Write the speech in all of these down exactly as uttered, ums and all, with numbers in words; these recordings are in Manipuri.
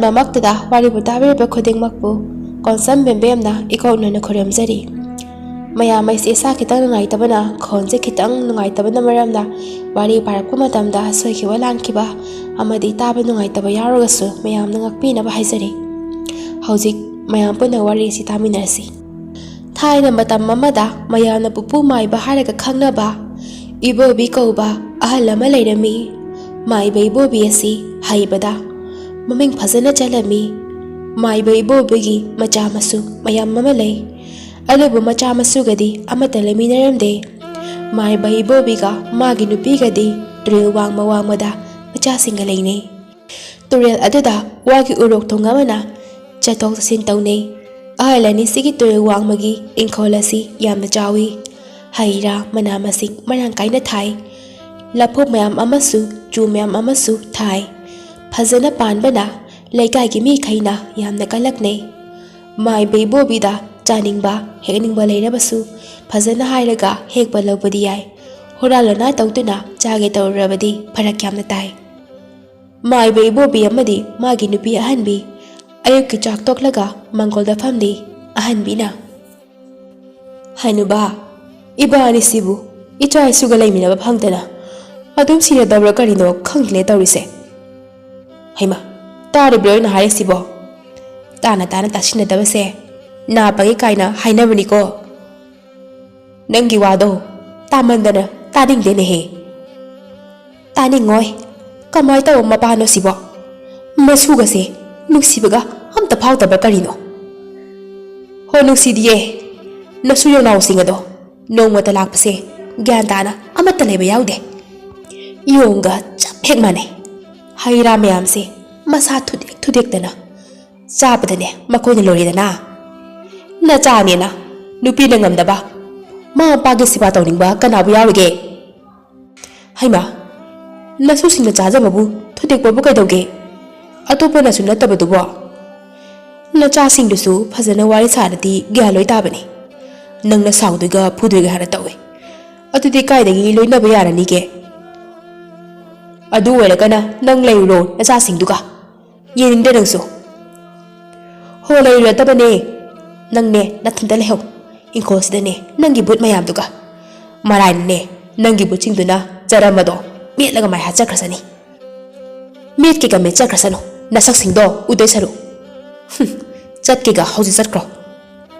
ꯃꯃꯛꯇꯨꯗ ꯋꯥꯔꯤꯕꯨ ꯇꯥꯕꯤꯔꯤꯕ ꯈꯨꯗꯤꯡꯃꯛꯄꯨ ꯀꯣꯟꯁꯝ ꯕꯦꯝꯕꯦꯝꯅ ꯏꯀꯣꯛꯅꯅ ꯈꯨꯔꯨꯝꯖꯔꯤ꯫ ꯃꯌꯥꯝ ꯑꯩꯁꯦ ꯏꯁꯥ ꯈꯤꯇꯪ ꯅꯨꯡꯉꯥꯏꯇꯕꯅ, ꯈꯣꯟꯁꯦ ꯈꯤꯇꯪ ꯅꯨꯡꯉꯥꯏꯇꯕꯅ ꯃꯔꯝꯅ ꯋꯥꯔꯤ ꯄꯥꯔꯛꯄ ꯃꯇꯝꯗ ꯁꯣꯏꯈꯤꯕ ꯂꯥꯟꯈꯤꯕ ꯑꯃꯗꯤ ꯇꯥꯕ ꯅꯨꯡꯉꯥꯏꯇꯕ ꯌꯥꯎꯔꯒꯁꯨ ꯃꯌꯥꯝꯅ ꯉꯥꯛꯄꯤꯅꯕ ꯍꯥꯏꯖꯔꯤ꯫ ꯍꯧꯖꯤꯛ ꯃꯌꯥꯝ ꯄꯨꯟꯅ ꯋꯥꯔꯤ ꯑꯁꯤ ꯇꯥꯃꯤꯟꯅꯔꯁꯤ꯫ ꯊꯥꯏꯅ ꯃꯇꯝ ꯑꯃꯗ ꯃꯌꯥꯝꯅ ꯄꯨꯄꯨ ꯃꯥꯏꯕ ꯍꯥꯏꯔꯒ ꯈꯪꯅꯕ ꯏꯕꯣꯕꯤ ꯀꯧꯕ ꯑꯍꯜ ꯑꯃ ꯂꯩꯔꯝꯃꯤ꯫ ꯃꯥꯏꯕ ꯏꯕꯣꯕꯤ ꯑꯁꯤ ꯍꯩꯕꯗ ꯃꯃꯤꯡ ꯐꯖꯅ ꯆꯠꯂꯝꯃꯤ꯫ ꯃꯥꯏꯕ ꯏꯕꯣꯕꯤꯒꯤ ꯃꯆꯥ ꯃꯁꯨ ꯃꯌꯥꯝ ꯑꯃ ꯂꯩ꯫ ꯑꯗꯨꯕꯨ ꯃꯆꯥ ꯃꯁꯨꯒꯗꯤ ꯑꯃꯠꯇ ꯂꯩꯃꯤꯟꯅꯔꯝꯗꯦ꯫ ꯃꯥꯏꯕ ꯏꯕꯣꯕꯤꯒ ꯃꯥꯒꯤ ꯅꯨꯄꯤꯒꯗꯤ ꯇꯨꯔꯦꯜ ꯋꯥꯡꯃ ꯋꯥꯡꯃꯗ ꯃꯆꯥꯁꯤꯡꯒ ꯂꯩꯅꯩ꯫ ꯇꯨꯔꯦꯜ ꯑꯗꯨꯗ ꯋꯥꯒꯤ ꯎꯔꯣꯛ ꯊꯣꯡ ꯑꯃꯅ ꯆꯠꯊꯣꯛ ꯆꯠꯁꯤꯟ ꯇꯧꯅꯩ꯫ ꯑꯍꯜ ꯑꯅꯤꯁꯤꯒꯤ ꯇꯨꯔꯦꯜ ꯋꯥꯡꯃꯒꯤ ꯏꯪꯈꯣꯜ ꯑꯁꯤ ꯌꯥꯝꯅ ꯆꯥꯎꯏ꯫ ꯍꯩ ꯔꯥ, ꯃꯅꯥ ꯃꯁꯤꯡ ꯃꯔꯥꯡ ꯀꯥꯏꯅ ꯊꯥꯏ꯫ ꯂꯐꯨ ꯃꯌꯥꯝ ꯑꯃꯁꯨ, ꯆꯨ ꯃꯌꯥꯝ ꯑꯃꯁꯨ ꯊꯥꯏ꯫ ꯐꯖꯅ ꯄꯥꯟꯕꯅ ꯂꯩꯀꯥꯏꯒꯤ ꯃꯤꯈꯩꯅ ꯌꯥꯝꯅ ꯀꯜꯂꯛꯅꯩ꯫ ꯃꯥꯏꯕ ꯏꯕꯣꯕꯤꯗ ꯆꯥꯅꯤꯡꯕ, ꯍꯦꯛꯅꯤꯡꯕ ꯂꯩꯔꯕꯁꯨ ꯐꯖꯅ ꯍꯥꯏꯔꯒ ꯍꯦꯛꯄ ꯂꯧꯕꯗꯤ ꯌꯥꯏ꯫ ꯍꯨꯔꯥꯟ ꯂꯣꯅꯥ ꯇꯧꯗꯨꯅ ꯆꯥꯒꯦ ꯇꯧꯔꯨꯔꯕꯗꯤ ꯐꯔꯛ ꯌꯥꯝꯅ ꯇꯥꯏ꯫ ꯃꯥꯏꯕ ꯏꯕꯣꯕꯤ ꯑꯃꯗꯤ ꯃꯥꯒꯤ ꯅꯨꯄꯤ ꯑꯍꯟꯕꯤ ꯑꯌꯨꯛꯀꯤ ꯆꯥꯛ ꯇꯣꯛꯂꯒ ꯃꯪꯒꯣꯜꯗ ꯐꯝꯂꯤ꯫ ꯑꯍꯟꯕꯤꯅ, "ꯍꯅꯨꯕꯥ, ꯏꯕꯥꯅꯤꯁꯤꯕꯨ ꯏꯆꯥ ꯏꯁꯨꯒ ꯂꯩꯃꯤꯟꯅꯕ ꯐꯪꯗꯅ ꯑꯗꯨꯝ ꯁꯤꯔꯗꯕ꯭ꯔꯥ ꯀꯔꯤꯅꯣ ꯈꯪꯗꯦꯅꯦ ꯇꯧꯔꯤꯁꯦ꯫ ꯍꯩꯃꯥ, ꯇꯥꯔꯤꯕ꯭ꯔꯣ ꯑꯩꯅ ꯍꯥꯏꯔꯤꯁꯤꯕꯣ? ꯇꯥꯅ ꯇꯥꯅ ꯇꯥꯁꯤꯟꯅꯗꯕꯁꯦ ꯅꯥ ꯄꯪꯉꯤ ꯀꯥꯏꯅ ꯍꯥꯏꯅꯕꯅꯤꯀꯣ꯫ ꯅꯪꯒꯤ ꯋꯥꯗꯣ ꯇꯥꯃꯟꯗꯅ ꯇꯥꯅꯤꯡꯗꯦꯅꯦꯍꯦ꯫ ꯇꯥꯅꯤꯡꯉꯣꯏ꯫ ꯀꯃꯥꯏ ꯇꯧꯕ ꯃꯄꯥꯅꯣ ꯁꯤꯕꯣ? ꯃꯁꯨꯒꯁꯦ ꯅꯨꯡꯁꯤꯕꯒ ꯑꯝꯇ ꯐꯥꯎꯗꯕ꯭ꯔꯥ ꯀꯔꯤꯅꯣ? ꯍꯣ, ꯅꯨꯡꯁꯤꯗꯤꯌꯦ꯫ ꯅꯁꯨ ꯌꯣꯡꯅꯥꯎꯁꯤꯡ ꯑꯗꯣ ꯅꯣꯡꯃꯇ ꯂꯥꯛꯄꯁꯦ ꯒ꯭ꯌꯥꯟ ꯇꯥꯅ ꯑꯃꯠꯇ ꯂꯩꯕ ꯌꯥꯎꯗꯦ꯫ ꯌꯣꯡꯒ ꯆꯞ ꯍꯦꯛ ꯃꯥꯟꯅꯩ꯫ ꯍꯩ ꯔꯥ ꯃꯌꯥꯝꯁꯦ ꯃꯁꯥ ꯊꯨꯗꯦꯛ ꯊꯨꯗꯦꯛꯇꯅ ꯆꯥꯕꯗꯅꯦ ꯃꯈꯣꯏꯅ ꯂꯣꯏꯔꯦꯗꯅ꯫ ꯅꯆꯥꯅꯦꯅ ꯅꯨꯄꯤꯅ ꯉꯝꯗꯕ, ꯃꯃꯥ ꯃꯄꯥꯒꯤ ꯁꯦꯕꯥ ꯇꯧꯅꯤꯡꯕ ꯀꯅꯥꯕꯨ ꯌꯥꯎꯔꯤꯒꯦ? ꯍꯩꯃꯥ, ꯅꯁꯨꯁꯤꯡꯅ ꯆꯥꯖꯕꯕꯨ ꯊꯨꯗꯦꯛꯄꯕꯨ ꯀꯩꯗꯧꯒꯦ? ꯑꯇꯣꯞꯄꯅꯁꯨ ꯅꯠꯇꯕꯗꯨꯕꯣ꯫ ꯅꯆꯥꯁꯤꯡꯗꯨꯁꯨ ꯐꯖꯅ ꯋꯥꯔꯤ ꯁꯥꯔꯗꯤ ꯒ꯭ꯌꯥꯟ ꯂꯣꯏ ꯇꯥꯕꯅꯤ꯫ ꯅꯪꯅ ꯁꯥꯎꯗꯣꯏꯒ ꯐꯨꯗꯣꯏꯒ ꯍꯥꯏꯔ ꯇꯧꯏ꯫ ꯑꯗꯨꯗꯤ ꯀꯥꯏꯗꯒꯤ ꯂꯣꯏꯅꯕ ꯌꯥꯔꯅꯤꯒꯦ? ꯑꯗꯨ ꯑꯣꯏꯔꯒꯅ ꯅꯪ ꯂꯩꯔꯨꯔꯣ ꯅꯆꯥꯁꯤꯡꯗꯨꯒ꯫ ꯌꯦꯡꯅꯤꯡꯗ꯭ꯔꯦ ꯅꯪꯁꯨ꯫ ꯍꯣ, ꯂꯩꯔꯨꯔꯗꯕꯅꯦ꯫ ꯅꯪꯅꯦ ꯅꯊꯟꯇ ꯂꯩꯍꯧ꯫ ꯏꯪꯈꯣꯜꯁꯤꯗꯅꯦ ꯅꯪꯒꯤ ꯕꯨꯠ ꯃꯌꯥꯝꯗꯨꯒ꯫ ꯃꯔꯥꯏꯅꯅꯦ ꯅꯪꯒꯤ ꯕꯨꯠꯁꯤꯡꯗꯨꯅ ꯆꯔꯝꯕꯗꯣ ꯃꯦꯠꯂꯒ ꯃꯥꯏ ꯍꯥ ꯆꯠꯈ꯭ꯔꯁꯅꯤ꯫ ꯃꯦꯠꯀꯦꯒ ꯃꯦꯠꯆꯠꯈ꯭ꯔꯁꯅꯨ, ꯅꯁꯛꯁꯤꯡꯗꯣ ꯎꯗꯣꯏ ꯁꯔꯨꯛ꯫ ꯍꯨꯝ, ꯆꯠꯀꯦꯒ ꯍꯧꯖꯤꯛ ꯆꯠꯈ꯭ꯔꯣ꯫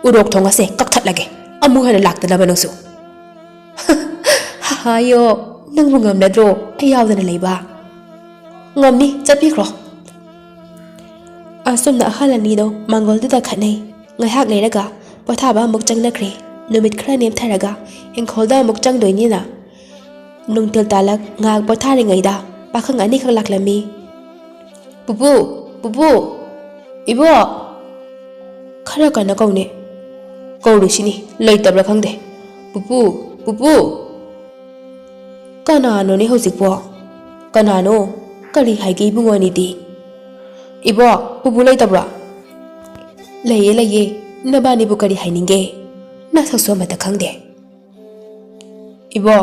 ꯎꯔꯣꯛ ꯊꯣꯡ ꯑꯁꯦ ꯀꯛꯊꯠꯂꯒꯦ, ꯑꯃꯨꯛ ꯍꯟꯅ ꯂꯥꯛꯇꯅꯕ ꯅꯪꯁꯨ꯫ ꯍꯥꯏꯌꯣ, ꯅꯪꯕꯨ ꯉꯝꯅꯗ꯭ꯔꯣ ꯑꯩ ꯌꯥꯎꯗꯅ ꯂꯩꯕ? ꯉꯝꯅꯤ, ꯆꯠꯄꯤꯈ꯭ꯔꯣ꯫ ꯑꯁꯨꯝꯅ ꯑꯍꯜ ꯑꯅꯤꯗꯣ ꯃꯪꯒꯣꯜꯗꯨꯗ ꯈꯠꯅꯩ꯫ ꯉꯥꯏꯍꯥꯛ ꯂꯩꯔꯒ ꯄꯣꯊꯥꯕ ꯑꯃꯨꯛ ꯆꯪꯅꯈ꯭ꯔꯦ꯫ ꯅꯨꯃꯤꯠ ꯈꯔ ꯅꯦꯝꯊꯔꯒ ꯏꯪꯈꯣꯜꯗ ꯑꯃꯨꯛ ꯆꯪꯗꯣꯏꯅꯤꯅ ꯅꯨꯡꯊꯤꯜ ꯇꯥꯂꯛ ꯉꯥꯏꯍꯥꯛ ꯄꯣꯊꯥꯔꯤꯉꯩꯗ ꯄꯥꯈꯪ ꯑꯅꯤꯈꯛ ꯂꯥꯛꯂꯝꯃꯤ꯫ "ꯄꯨꯄꯨ! ꯄꯨꯄꯨ! ꯏꯕꯣ!" ꯈꯔ ꯀꯟꯅ ꯀꯧꯅꯦ꯫ ꯀꯧꯔꯤꯁꯤꯅꯤ, ꯂꯩꯇꯕ꯭ꯔꯥ ꯈꯪꯗꯦ꯫ "ꯄꯨꯄꯨ! ꯄꯨꯄꯨ!" ꯀꯅꯥꯅꯣꯅꯦ ꯍꯧꯖꯤꯛꯄꯣ? ꯀꯅꯥꯅꯣ? ꯀꯔꯤ ꯍꯥꯏꯒꯦ ꯏꯕꯨꯡꯉꯣ ꯑꯅꯤꯗꯤ? "ꯏꯕꯣ, ꯄꯨꯄꯨ ꯂꯩꯇꯕ꯭ꯔꯣ?" "ꯂꯩꯌꯦ, ꯂꯩꯌꯦ꯫ ꯅꯕꯥꯅꯤꯕꯨ ꯀꯔꯤ ꯍꯥꯏꯅꯤꯡꯒꯦ? ꯅꯁꯛꯁꯨ ꯑꯃꯠꯇ ꯈꯪꯗꯦ꯫" "ꯏꯕꯣ,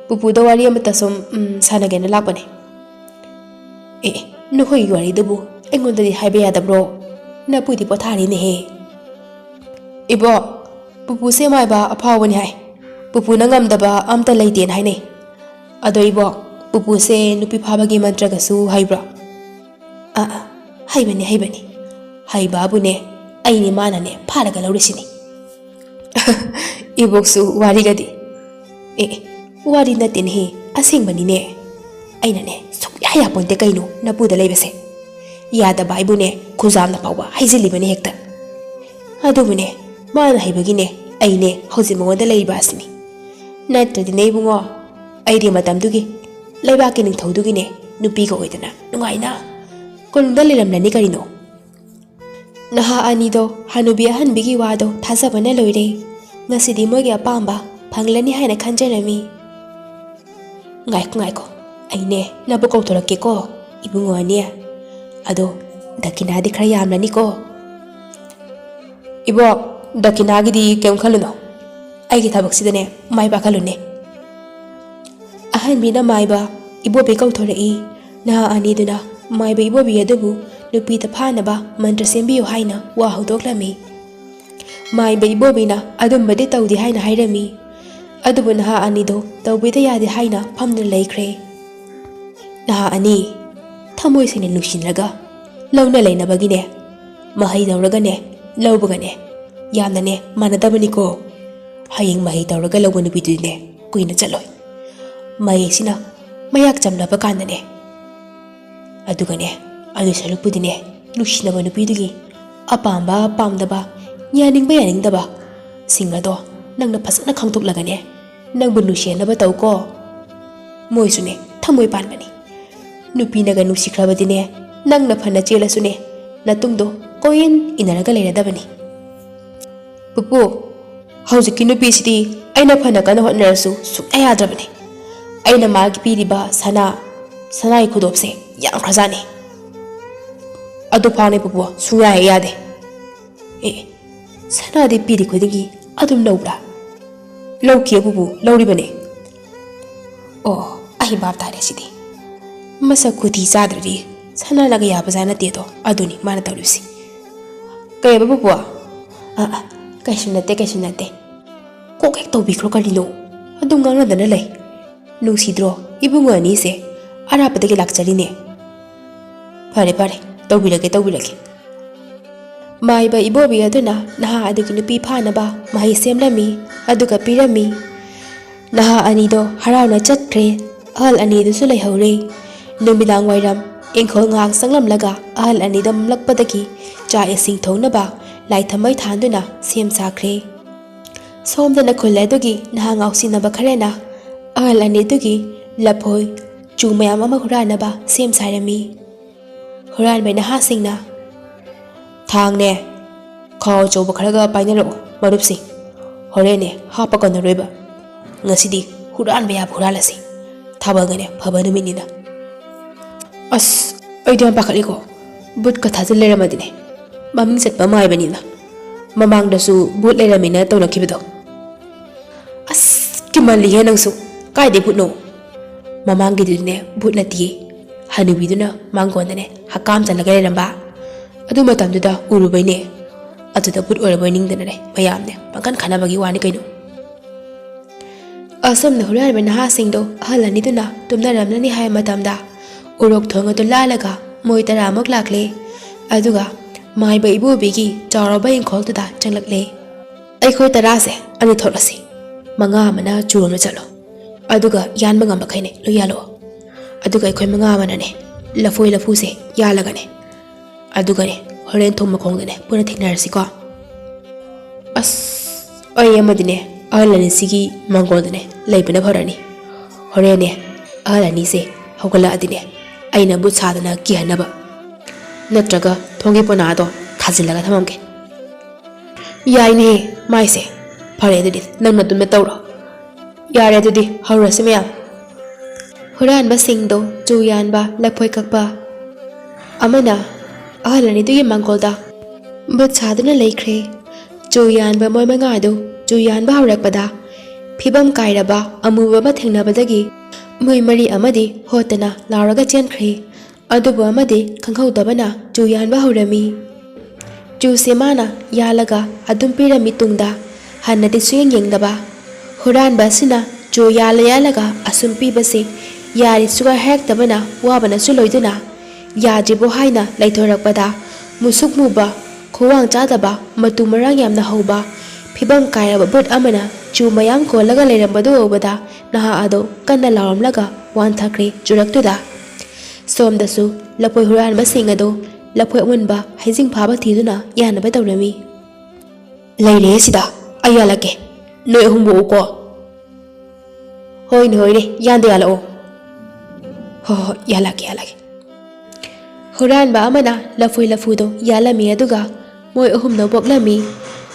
ꯄꯨꯄꯨꯗ ꯋꯥꯔꯤ ꯑꯃꯇ ꯁꯨꯝ, ꯎꯝ, ꯁꯥꯟꯅꯒꯦꯅ ꯂꯥꯛꯄꯅꯦ꯫" "ꯑꯦ, ꯑꯦ, ꯅꯈꯣꯏꯒꯤ ꯋꯥꯔꯤꯗꯨꯕꯨ ꯑꯩꯉꯣꯟꯗꯗꯤ ꯍꯥꯏꯕ ꯌꯥꯗꯕ꯭ꯔꯣ? ꯅꯄꯨꯗꯤ ꯄꯣꯊꯥꯔꯤꯅꯦꯍꯦ꯫" "ꯏꯕꯣ, ꯄꯨꯄꯨꯁꯦ ꯃꯥꯏꯕ ꯑꯐꯥꯎꯕꯅꯤ ꯍꯥꯏ꯫ ꯄꯨꯄꯨꯅ ꯉꯝꯗꯕ ꯑꯝꯇ ꯂꯩꯇꯦꯅ ꯍꯥꯏꯅꯩ꯫ ꯑꯗꯣ ꯏꯕꯣ, ꯄꯨꯄꯨꯁꯦ ꯅꯨꯄꯤ ꯐꯥꯕꯒꯤ ꯃꯟꯇ꯭ꯔꯒꯁꯨ ꯍꯩꯕ꯭ꯔꯣ?" "ꯑꯥ, ꯑꯥ, ꯍꯩꯕꯅꯤ, ꯍꯩꯕꯅꯤ꯫ ꯍꯩꯕꯕꯨꯅꯦ, ꯑꯩꯅꯦ ꯃꯥꯅꯅꯦ ꯐꯥꯔꯒ ꯂꯧꯔꯤꯁꯤꯅꯤ꯫" "ꯏꯕꯣꯛꯁꯨ ꯋꯥꯔꯤꯒꯗꯤ꯫" "ꯑꯦ, ꯑꯦ, ꯋꯥꯔꯤ ꯅꯠꯇꯦꯅꯦꯍꯦ, ꯑꯁꯦꯡꯕꯅꯤꯅꯦ꯫ ꯑꯩꯅꯅꯦ ꯁꯨꯛꯌꯥ ꯌꯥꯄꯣꯟꯇꯦ ꯀꯩꯅꯣ ꯅꯄꯨꯗ ꯂꯩꯕꯁꯦ꯫ ꯌꯥꯗꯕ ꯍꯥꯏꯕꯨꯅꯦ ꯈꯨꯖꯥꯝꯅ ꯐꯥꯎꯕ ꯍꯩꯖꯤꯜꯂꯤꯕꯅꯦ ꯍꯦꯛꯇ꯫ ꯑꯗꯨꯕꯨꯅꯦ ꯃꯥꯅ ꯍꯩꯕꯒꯤꯅꯦ ꯑꯩꯅꯦ ꯍꯧꯖꯤꯛ ꯃꯉꯣꯟꯗ ꯂꯩꯔꯤꯕ ꯑꯁꯤꯅꯤ꯫ ꯅꯠꯇ꯭ꯔꯗꯤꯅꯦ ꯏꯕꯨꯡꯉꯣ, ꯑꯩꯗꯤ ꯃꯇꯝꯗꯨꯒꯤ ꯂꯩꯕꯥꯛꯀꯤ ꯅꯤꯡꯊꯧꯗꯨꯒꯤꯅꯦ ꯅꯨꯄꯤꯒ ꯑꯣꯏꯗꯅ ꯅꯨꯡꯉꯥꯏꯅ ꯀꯣꯅꯨꯡꯗ ꯂꯩꯔꯝꯂꯅꯤ ꯀꯔꯤꯅꯣ꯫" ꯅꯍꯥ ꯑꯅꯤꯗꯣ ꯍꯅꯨꯕꯤ ꯑꯍꯟꯕꯤꯒꯤ ꯋꯥꯗꯣ ꯊꯥꯖꯕꯅ ꯂꯣꯏꯔꯦ꯫ ꯉꯁꯤꯗꯤ ꯃꯣꯏꯒꯤ ꯑꯄꯥꯝꯕ ꯐꯪꯂꯅꯤ ꯍꯥꯏꯅ ꯈꯟꯖꯔꯝꯃꯤ꯫ "ꯉꯥꯏꯈꯣ, ꯉꯥꯏꯈꯣ, ꯑꯩꯅꯦ ꯅꯕꯨ ꯀꯧꯊꯣꯔꯛꯀꯦꯀꯣ, ꯏꯕꯨꯡꯉꯣ ꯑꯅꯤ꯫ ꯑꯗꯣ ꯗꯈꯤꯅꯥꯗꯤ ꯈꯔ ꯌꯥꯝꯂꯅꯤꯀꯣ꯫" "ꯏꯕꯣ, ꯗꯈꯤꯅꯥꯒꯤꯗꯤ ꯀꯩꯝ ꯈꯜꯂꯨꯅꯣ, ꯑꯩꯒꯤ ꯊꯕꯛꯁꯤꯗꯅꯦ ꯃꯥꯏ ꯄꯥꯛꯍꯜꯂꯨꯅꯦ꯫" ꯑꯍꯟꯕꯤꯅ ꯃꯥꯏꯕ ꯏꯕꯣꯕꯤ ꯀꯧꯊꯣꯔꯛꯏ꯫ ꯅꯍꯥ ꯑꯅꯤꯗꯨꯅ ꯃꯥꯏꯕ ꯏꯕꯣꯕꯤ ꯑꯗꯨꯕꯨ ꯅꯨꯄꯤꯗ ꯐꯥꯅꯕ ꯃꯟꯇ꯭ꯔ ꯁꯦꯝꯕꯤꯌꯨ ꯍꯥꯏꯅ ꯋꯥ ꯍꯧꯗꯣꯛꯂꯝꯃꯤ꯫ ꯃꯥꯏꯕ ꯏꯕꯣꯕꯤꯅ ꯑꯗꯨꯝꯕꯗꯤ ꯇꯧꯗꯦ ꯍꯥꯏꯅ ꯍꯥꯏꯔꯝꯃꯤ꯫ ꯑꯗꯨꯕꯨ ꯅꯍꯥ ꯑꯅꯤꯗꯣ ꯇꯧꯕꯤꯗ ꯌꯥꯗꯦ ꯍꯥꯏꯅ ꯐꯝꯗꯨꯅ ꯂꯩꯈ꯭ꯔꯦ꯫ ꯅꯍꯥ ꯑꯅꯤ ꯊꯃꯣꯏ ꯁꯦꯡꯅ ꯅꯨꯡꯁꯤꯅꯔꯒ ꯂꯧꯅ ꯂꯩꯅꯕꯒꯤꯅꯦ, ꯃꯍꯩ ꯂꯧꯔꯒꯅꯦ, ꯂꯧꯕꯒꯅꯦ, ꯌꯥꯝꯅꯅꯦ ꯃꯥꯟꯅꯗꯕꯅꯤꯀꯣ꯫ ꯍꯌꯦꯡ ꯃꯍꯩ ꯇꯧꯔꯒ ꯂꯧꯕ ꯅꯨꯄꯤꯗꯨꯗꯤꯅꯦ ꯀꯨꯏꯅ ꯆꯠꯂꯣꯏ꯫ ꯃꯍꯩꯁꯤꯅ ꯃꯌꯥꯛ ꯆꯝꯂꯕ ꯀꯥꯟꯗꯅꯦ, ꯑꯗꯨꯒꯅꯦ, ꯑꯗꯨ ꯁꯔꯨꯛꯄꯨꯗꯤꯅꯦ, ꯅꯨꯡꯁꯤꯅꯕ ꯅꯨꯄꯤꯗꯨꯒꯤ ꯑꯄꯥꯝꯕ ꯄꯥꯝꯗꯕ, ꯌꯥꯅꯤꯡꯕ ꯌꯥꯅꯤꯡꯗꯕ ꯁꯤꯡ ꯑꯗꯣ ꯅꯪꯅ ꯐꯖꯅ ꯈꯪꯗꯣꯛꯂꯒꯅꯦ, ꯅꯪꯕꯨ ꯅꯨꯡꯁꯤꯅꯕ ꯇꯧꯀꯣ꯫ ꯃꯣꯏꯁꯨꯅꯦ ꯊꯃꯣꯏ ꯄꯥꯟꯕꯅꯤ꯫ ꯅꯨꯄꯤꯅꯒ ꯅꯨꯡꯁꯤꯈ꯭ꯔꯕꯗꯤꯅꯦ, ꯅꯪꯅ ꯐꯅ ꯆꯦꯜꯂꯁꯨꯅꯦ, ꯅꯇꯨꯡꯗꯣ ꯀꯣꯏꯏꯟ ꯏꯟꯅꯔꯒ ꯂꯩꯔꯗꯕꯅꯤ꯫ ꯄꯨꯄꯨ, ꯍꯧꯖꯤꯛꯀꯤ ꯅꯨꯄꯤꯁꯤꯗꯤ ꯑꯩꯅ ꯐꯅ ꯀꯟꯅ ꯍꯣꯠꯅꯔꯁꯨ ꯁꯨꯡꯌꯥ ꯌꯥꯗ꯭ꯔꯕꯅꯤ꯫ ꯑꯩꯅ ꯃꯥꯒꯤ ꯄꯤꯔꯤꯕ ꯁꯅꯥ, ꯁꯅꯥꯒꯤ ꯈꯨꯗꯣꯞꯁꯦ ꯌꯥꯝꯈ꯭ꯔꯖꯥꯠꯅꯤ꯫ ꯑꯗꯨ ꯐꯥꯎꯅꯦ ꯄꯨꯄꯨ, ꯁꯨꯡꯌꯥ ꯍꯦꯛ ꯌꯥꯗꯦ꯫ ꯑꯦ, ꯁꯅꯥꯗꯤ ꯄꯤꯔꯤ ꯈꯨꯗꯤꯡꯒꯤ ꯑꯗꯨꯝ ꯂꯧꯕ꯭ꯔꯥ? ꯂꯧꯈꯤ ꯄꯨꯄꯨ, ꯂꯧꯔꯤꯕꯅꯦ꯫ ꯑꯣ, ꯑꯩ ꯚꯥꯞ ꯇꯥꯔꯦ ꯁꯤꯗꯤ꯫ ꯃꯁꯛ ꯈꯨꯊꯤ ꯆꯥꯗ꯭ꯔꯗꯤ ꯁꯅꯥꯅꯒ ꯌꯥꯕꯖꯥꯠ ꯅꯠꯇꯦꯗꯣ, ꯑꯗꯨꯅꯤ ꯃꯥꯅ ꯇꯧꯔꯤꯕꯁꯤ꯫ ꯀꯩꯕ ꯄꯨꯄꯨ? ꯑꯥ, ꯑꯥ, ꯀꯩꯁꯨ ꯅꯠꯇꯦ, ꯀꯩꯁꯨ ꯅꯠꯇꯦ꯫ ꯀꯣꯛ ꯍꯦꯛ ꯇꯧꯕꯤꯈ꯭ꯔꯣ ꯀꯔꯤꯅꯣ? ꯑꯗꯨꯝ ꯉꯥꯡꯅꯗꯅ ꯂꯩ꯫ ꯅꯨꯡꯁꯤꯗ꯭ꯔꯣ ꯏꯕꯨꯡꯉꯣ ꯑꯅꯤꯁꯦ? ꯑꯔꯥꯞꯄꯗꯒꯤ ꯂꯥꯛꯆꯔꯤꯅꯦ꯫ ꯐꯔꯦ, ꯐꯔꯦ, ꯇꯧꯕꯤꯔꯒꯦ, ꯇꯧꯕꯤꯔꯒꯦ꯫ ꯃꯥꯏꯕ ꯏꯕꯣꯕꯤ ꯑꯗꯨꯅ ꯅꯍꯥ ꯑꯗꯨꯒꯤ ꯅꯨꯄꯤ ꯐꯥꯅꯕ ꯃꯍꯩ ꯁꯦꯝꯂꯝꯃꯤ, ꯑꯗꯨꯒ ꯄꯤꯔꯝꯃꯤ꯫ ꯅꯍꯥ ꯑꯅꯤꯗꯣ ꯍꯔꯥꯎꯅ ꯆꯠꯈ꯭ꯔꯦ꯫ ꯑꯍꯜ ꯑꯅꯤꯗꯨꯁꯨ ꯂꯩꯍꯧꯔꯦ꯫ ꯅꯨꯃꯤꯗꯥꯡ ꯋꯥꯏꯔꯝ ꯏꯪꯈꯣꯜ ꯉꯥꯏꯍꯥꯛ ꯆꯪꯂꯝꯂꯒ ꯑꯍꯜ ꯑꯅꯤꯗꯣ ꯃꯝꯂꯛꯄꯗꯒꯤ ꯆꯥꯛ ꯏꯁꯤꯡ ꯊꯣꯡꯅꯕ ꯂꯥꯏ ꯊꯝꯃꯩ ꯊꯥꯟꯗꯨꯅ ꯁꯦꯝ ꯁꯥꯈ꯭ꯔꯦ꯫ ꯁꯣꯝꯗꯅ ꯈꯨꯜ ꯑꯗꯨꯒꯤ ꯅꯍꯥ ꯉꯥꯎꯁꯤꯟꯅꯕ ꯈꯔꯅ ꯑꯍꯜ ꯑꯅꯤꯗꯨꯒꯤ ꯂꯐꯣꯏ, ꯆꯨ ꯃꯌꯥꯝ ꯑꯃ ꯍꯨꯔꯥꯟꯅꯕ ꯁꯦꯝ ꯁꯥꯔꯝꯃꯤ꯫ ꯍꯨꯔꯥꯟꯕ ꯅꯍꯥꯁꯤꯡꯅ, "ꯊꯥꯡꯅꯦ, ꯈꯥꯎ ꯑꯆꯧꯕ ꯈꯔꯒ ꯄꯥꯏꯅꯔꯛꯎ, ꯃꯔꯨꯞꯁꯤꯡ꯫ ꯍꯣꯔꯦꯟꯅꯦ ꯍꯥꯞꯄ ꯀꯣꯟꯅꯔꯣꯏꯕ꯫ ꯉꯁꯤꯗꯤ ꯍꯨꯔꯥꯟꯕ ꯌꯥꯕ ꯍꯨꯔꯥꯜꯂꯁꯤ꯫ ꯊꯥꯕꯜꯒꯅꯦ ꯐꯕ ꯅꯨꯃꯤꯠꯅꯤꯅ꯫" ꯑꯁ, ꯑꯩꯗꯤ ꯌꯥꯝ ꯄꯥꯈꯠꯂꯤꯀꯣ꯫ ꯕꯨꯠꯀ ꯊꯥꯖꯤꯜ ꯂꯩꯔꯝꯃꯗꯤꯅꯦ꯫ ꯃꯃꯤꯡ ꯆꯠꯄ ꯃꯥꯏꯕꯅꯤꯅ꯫ ꯃꯃꯥꯡꯗꯁꯨ ꯕꯨꯠ ꯂꯩꯔꯝꯃꯤꯅ ꯇꯧꯅꯈꯤꯕꯗꯣ꯫ ꯑꯁ, ꯀꯤꯃꯜꯂꯤꯍꯦ ꯅꯪꯁꯨ꯫ ꯀꯥꯏꯗꯩ ꯕꯨꯠꯅꯣ? ꯃꯃꯥꯡꯒꯤꯗꯨꯗꯤꯅꯦ ꯕꯨꯠ ꯅꯠꯇꯤꯌꯦ꯫ ꯍꯅꯨꯕꯤꯗꯨꯅ ꯃꯥꯡꯒꯣꯟꯗꯅꯦ ꯍꯛꯀꯥꯝ ꯆꯜꯂꯒ ꯂꯩꯔꯝꯕ꯫ ꯑꯗꯨ ꯃꯇꯝꯗꯨꯗ ꯎꯔꯨꯕꯩꯅꯦ꯫ ꯑꯗꯨꯗ ꯕꯨꯠ ꯑꯣꯏꯔꯕꯣꯏ ꯅꯤꯡꯗꯅꯅꯦ ꯃꯌꯥꯝꯅꯦ ꯄꯪꯈꯟ ꯈꯟꯅꯕꯒꯤ ꯋꯥꯅꯤ ꯀꯩꯅꯣ꯫ ꯑꯁꯣꯝꯗ ꯍꯨꯔꯥꯟꯕ ꯅꯍꯥꯁꯤꯡꯗꯣ ꯑꯍꯜ ꯑꯅꯤꯗꯨꯅ ꯇꯨꯝꯅꯔꯝꯂꯅꯤ ꯍꯥꯏꯕ ꯃꯇꯝꯗ ꯎꯔꯣꯛ ꯊꯣꯡ ꯑꯗꯨ ꯂꯥꯜꯂꯒ ꯃꯣꯏ ꯇꯔꯥꯃꯨꯛ ꯂꯥꯛꯂꯦ꯫ ꯑꯗꯨꯒ ꯃꯥꯏꯕ ꯏꯕꯣꯕꯤꯒꯤ ꯆꯥꯎꯔꯕ ꯏꯪꯈꯣꯜꯗꯨꯗ ꯆꯪꯂꯛꯂꯦ꯫ "ꯑꯩꯈꯣꯏ ꯇꯔꯥꯁꯦ ꯑꯅꯤ ꯊꯣꯛꯂꯁꯤ꯫ ꯃꯉꯥ ꯑꯃꯅ ꯆꯨꯔꯣꯝꯗ ꯆꯠꯂꯣ꯫ ꯑꯗꯨꯒ ꯌꯥꯟꯕ ꯉꯝꯕꯈꯩꯅꯦ ꯂꯣꯏ ꯌꯥꯜꯂꯛꯑꯣ꯫ ꯑꯗꯨꯒ ꯑꯩꯈꯣꯏ ꯃꯉꯥ ꯑꯃꯅꯅꯦ ꯂꯐꯣꯏ ꯂꯐꯨꯁꯦ ꯌꯥꯜꯂꯒꯅꯦ꯫ ꯑꯗꯨꯒꯅꯦ ꯍꯣꯔꯦꯟ ꯊꯣꯡ ꯃꯈꯣꯡꯗꯅꯦ ꯄꯨꯟꯅ ꯊꯦꯡꯅꯔꯁꯤꯀꯣ꯫ ꯑꯁ, ꯑꯩ ꯑꯃꯗꯤꯅꯦ ꯑꯍꯜ ꯑꯅꯤꯁꯤꯒꯤ ꯃꯥꯡꯒꯣꯜꯗꯅꯦ ꯂꯩꯕꯅ ꯐꯔꯅꯤ꯫ ꯍꯣꯔꯦꯟꯅꯦ ꯑꯍꯜ ꯑꯅꯤꯁꯦ ꯍꯧꯒꯠꯂꯛꯑꯗꯤꯅꯦ ꯑꯩꯅ ꯕꯨꯠ ꯁꯥꯗꯅ ꯀꯤꯍꯟꯅꯕ꯫ ꯅꯠꯇ꯭ꯔꯒ ꯊꯣꯡꯒꯤ ꯄꯣꯅꯥꯗꯣ ꯊꯥꯖꯤꯜꯂꯒ ꯊꯝꯃꯝꯒꯦ꯫" "ꯌꯥꯏꯅꯦꯍꯦ ꯃꯥꯏꯁꯦ꯫ ꯐꯔꯦ ꯑꯗꯨꯗꯤ ꯅꯪ ꯅꯇꯨꯝꯗ ꯇꯧꯔꯣ꯫ ꯌꯥꯔꯦ ꯑꯗꯨꯗꯤ ꯍꯧꯔꯁꯤ ꯃꯌꯥꯝ꯫" ꯍꯨꯔꯥꯟꯕꯁꯤꯡꯗꯣ ꯆꯨ ꯌꯥꯟꯕ, ꯂꯐꯣꯏ ꯀꯛꯄ ꯑꯃꯅ ꯑꯍꯜ ꯑꯅꯤꯗꯨꯒꯤ ꯃꯥꯡꯒꯣꯜꯗ ꯕꯨꯠ ꯁꯥꯗꯨꯅ ꯂꯩꯈ꯭ꯔꯦ꯫ ꯆꯨ ꯌꯥꯟꯕ ꯃꯣꯏ ꯃꯉꯥꯗꯨ ꯆꯨ ꯌꯥꯟꯕ ꯍꯧꯔꯛꯄꯗ ꯐꯤꯕꯝ ꯀꯥꯏꯔꯕ ꯑꯃꯨꯕ ꯑꯃ ꯊꯦꯡꯅꯕꯗꯒꯤ ꯃꯣꯏ ꯃꯔꯤ ꯑꯃꯗꯤ ꯍꯣꯠꯇꯅ ꯂꯥꯎꯔꯒ ꯆꯦꯟꯈ꯭ꯔꯦ꯫ ꯑꯗꯨꯕꯨ ꯑꯃꯗꯤ ꯈꯪꯍꯧꯗꯕꯅ ꯆꯨ ꯌꯥꯟꯕ ꯍꯧꯔꯝꯃꯤ꯫ ꯆꯨꯁꯦ ꯃꯥꯅ ꯌꯥꯜꯂꯒ ꯑꯗꯨꯝ ꯄꯤꯔꯝꯃꯤ ꯇꯨꯡꯗ ꯍꯟꯅꯗꯤ ꯁꯨꯌꯦꯡ ꯌꯦꯡꯗꯕ꯫ ꯍꯨꯔꯥꯟꯕ ꯑꯁꯤꯅ ꯆꯨ ꯌꯥꯜꯂ ꯌꯥꯜꯂꯒ ꯑꯁꯨꯝ ꯄꯤꯕꯁꯦ ꯌꯥꯔꯤ ꯁꯨꯛꯍꯥꯏ ꯍꯥꯏꯔꯛꯇꯕꯅ ꯋꯥꯕꯅꯁꯨ ꯂꯣꯏꯗꯨꯅ ꯌꯥꯗ꯭ꯔꯤꯕꯣ ꯍꯥꯏꯅ ꯂꯩꯊꯣꯔꯛꯄꯗ ꯃꯨꯁꯨꯛ ꯃꯨꯕ, ꯈꯨꯋꯥꯡ ꯆꯥꯗꯕ, ꯃꯇꯨ ꯃꯔꯥꯡ ꯌꯥꯝꯅ ꯍꯧꯕ, ꯐꯤꯕꯝ ꯀꯥꯏꯔꯕ ꯕꯨꯠ ꯑꯃꯅ ꯆꯨ ꯃꯌꯥꯝ ꯀꯣꯜꯂꯒ ꯂꯩꯔꯝꯕꯗꯨ ꯎꯕꯗ ꯅꯍꯥ ꯑꯗꯨ ꯀꯟꯅ ꯂꯥꯎꯔꯝꯂꯒ ꯋꯥꯟꯊꯈ꯭ꯔꯦ ꯆꯨꯔꯛꯇꯨꯗ꯫ ꯁꯣꯝꯗꯁꯨ ꯂꯐꯣꯏ ꯍꯨꯔꯥꯟꯕꯁꯤꯡ ꯑꯗꯨ ꯂꯐꯣꯏ ꯑꯃꯨꯟꯕ ꯍꯩꯖꯤꯡ ꯐꯥꯕ ꯊꯤꯗꯨꯅ ꯌꯥꯅꯕ ꯇꯧꯔꯝꯃꯤ꯫ "ꯂꯩꯔꯦ ꯁꯤꯗ, ꯑꯩ ꯌꯥꯜꯂꯛꯀꯦ꯫ ꯅꯣꯏ ꯑꯍꯨꯝ ꯄꯣꯛꯎꯀꯣ꯫" "ꯍꯣꯏꯅꯦ, ꯍꯣꯏꯅꯦ, ꯌꯥꯟꯗ ꯌꯥꯜꯂꯛꯑꯣ꯫" "ꯍꯣꯏ, ꯍꯣꯏ, ꯌꯥꯜꯂꯛꯀꯦ, ꯌꯥꯜꯂꯛꯀꯦ꯫" ꯍꯨꯔꯥꯟꯕ ꯑꯃꯅ ꯂꯐꯣꯏ ꯂꯐꯨꯗꯣ ꯌꯥꯜꯂꯝꯃꯤ, ꯑꯗꯨꯒ ꯃꯣꯏ ꯑꯍꯨꯝꯅ ꯄꯣꯛꯂꯝꯃꯤ꯫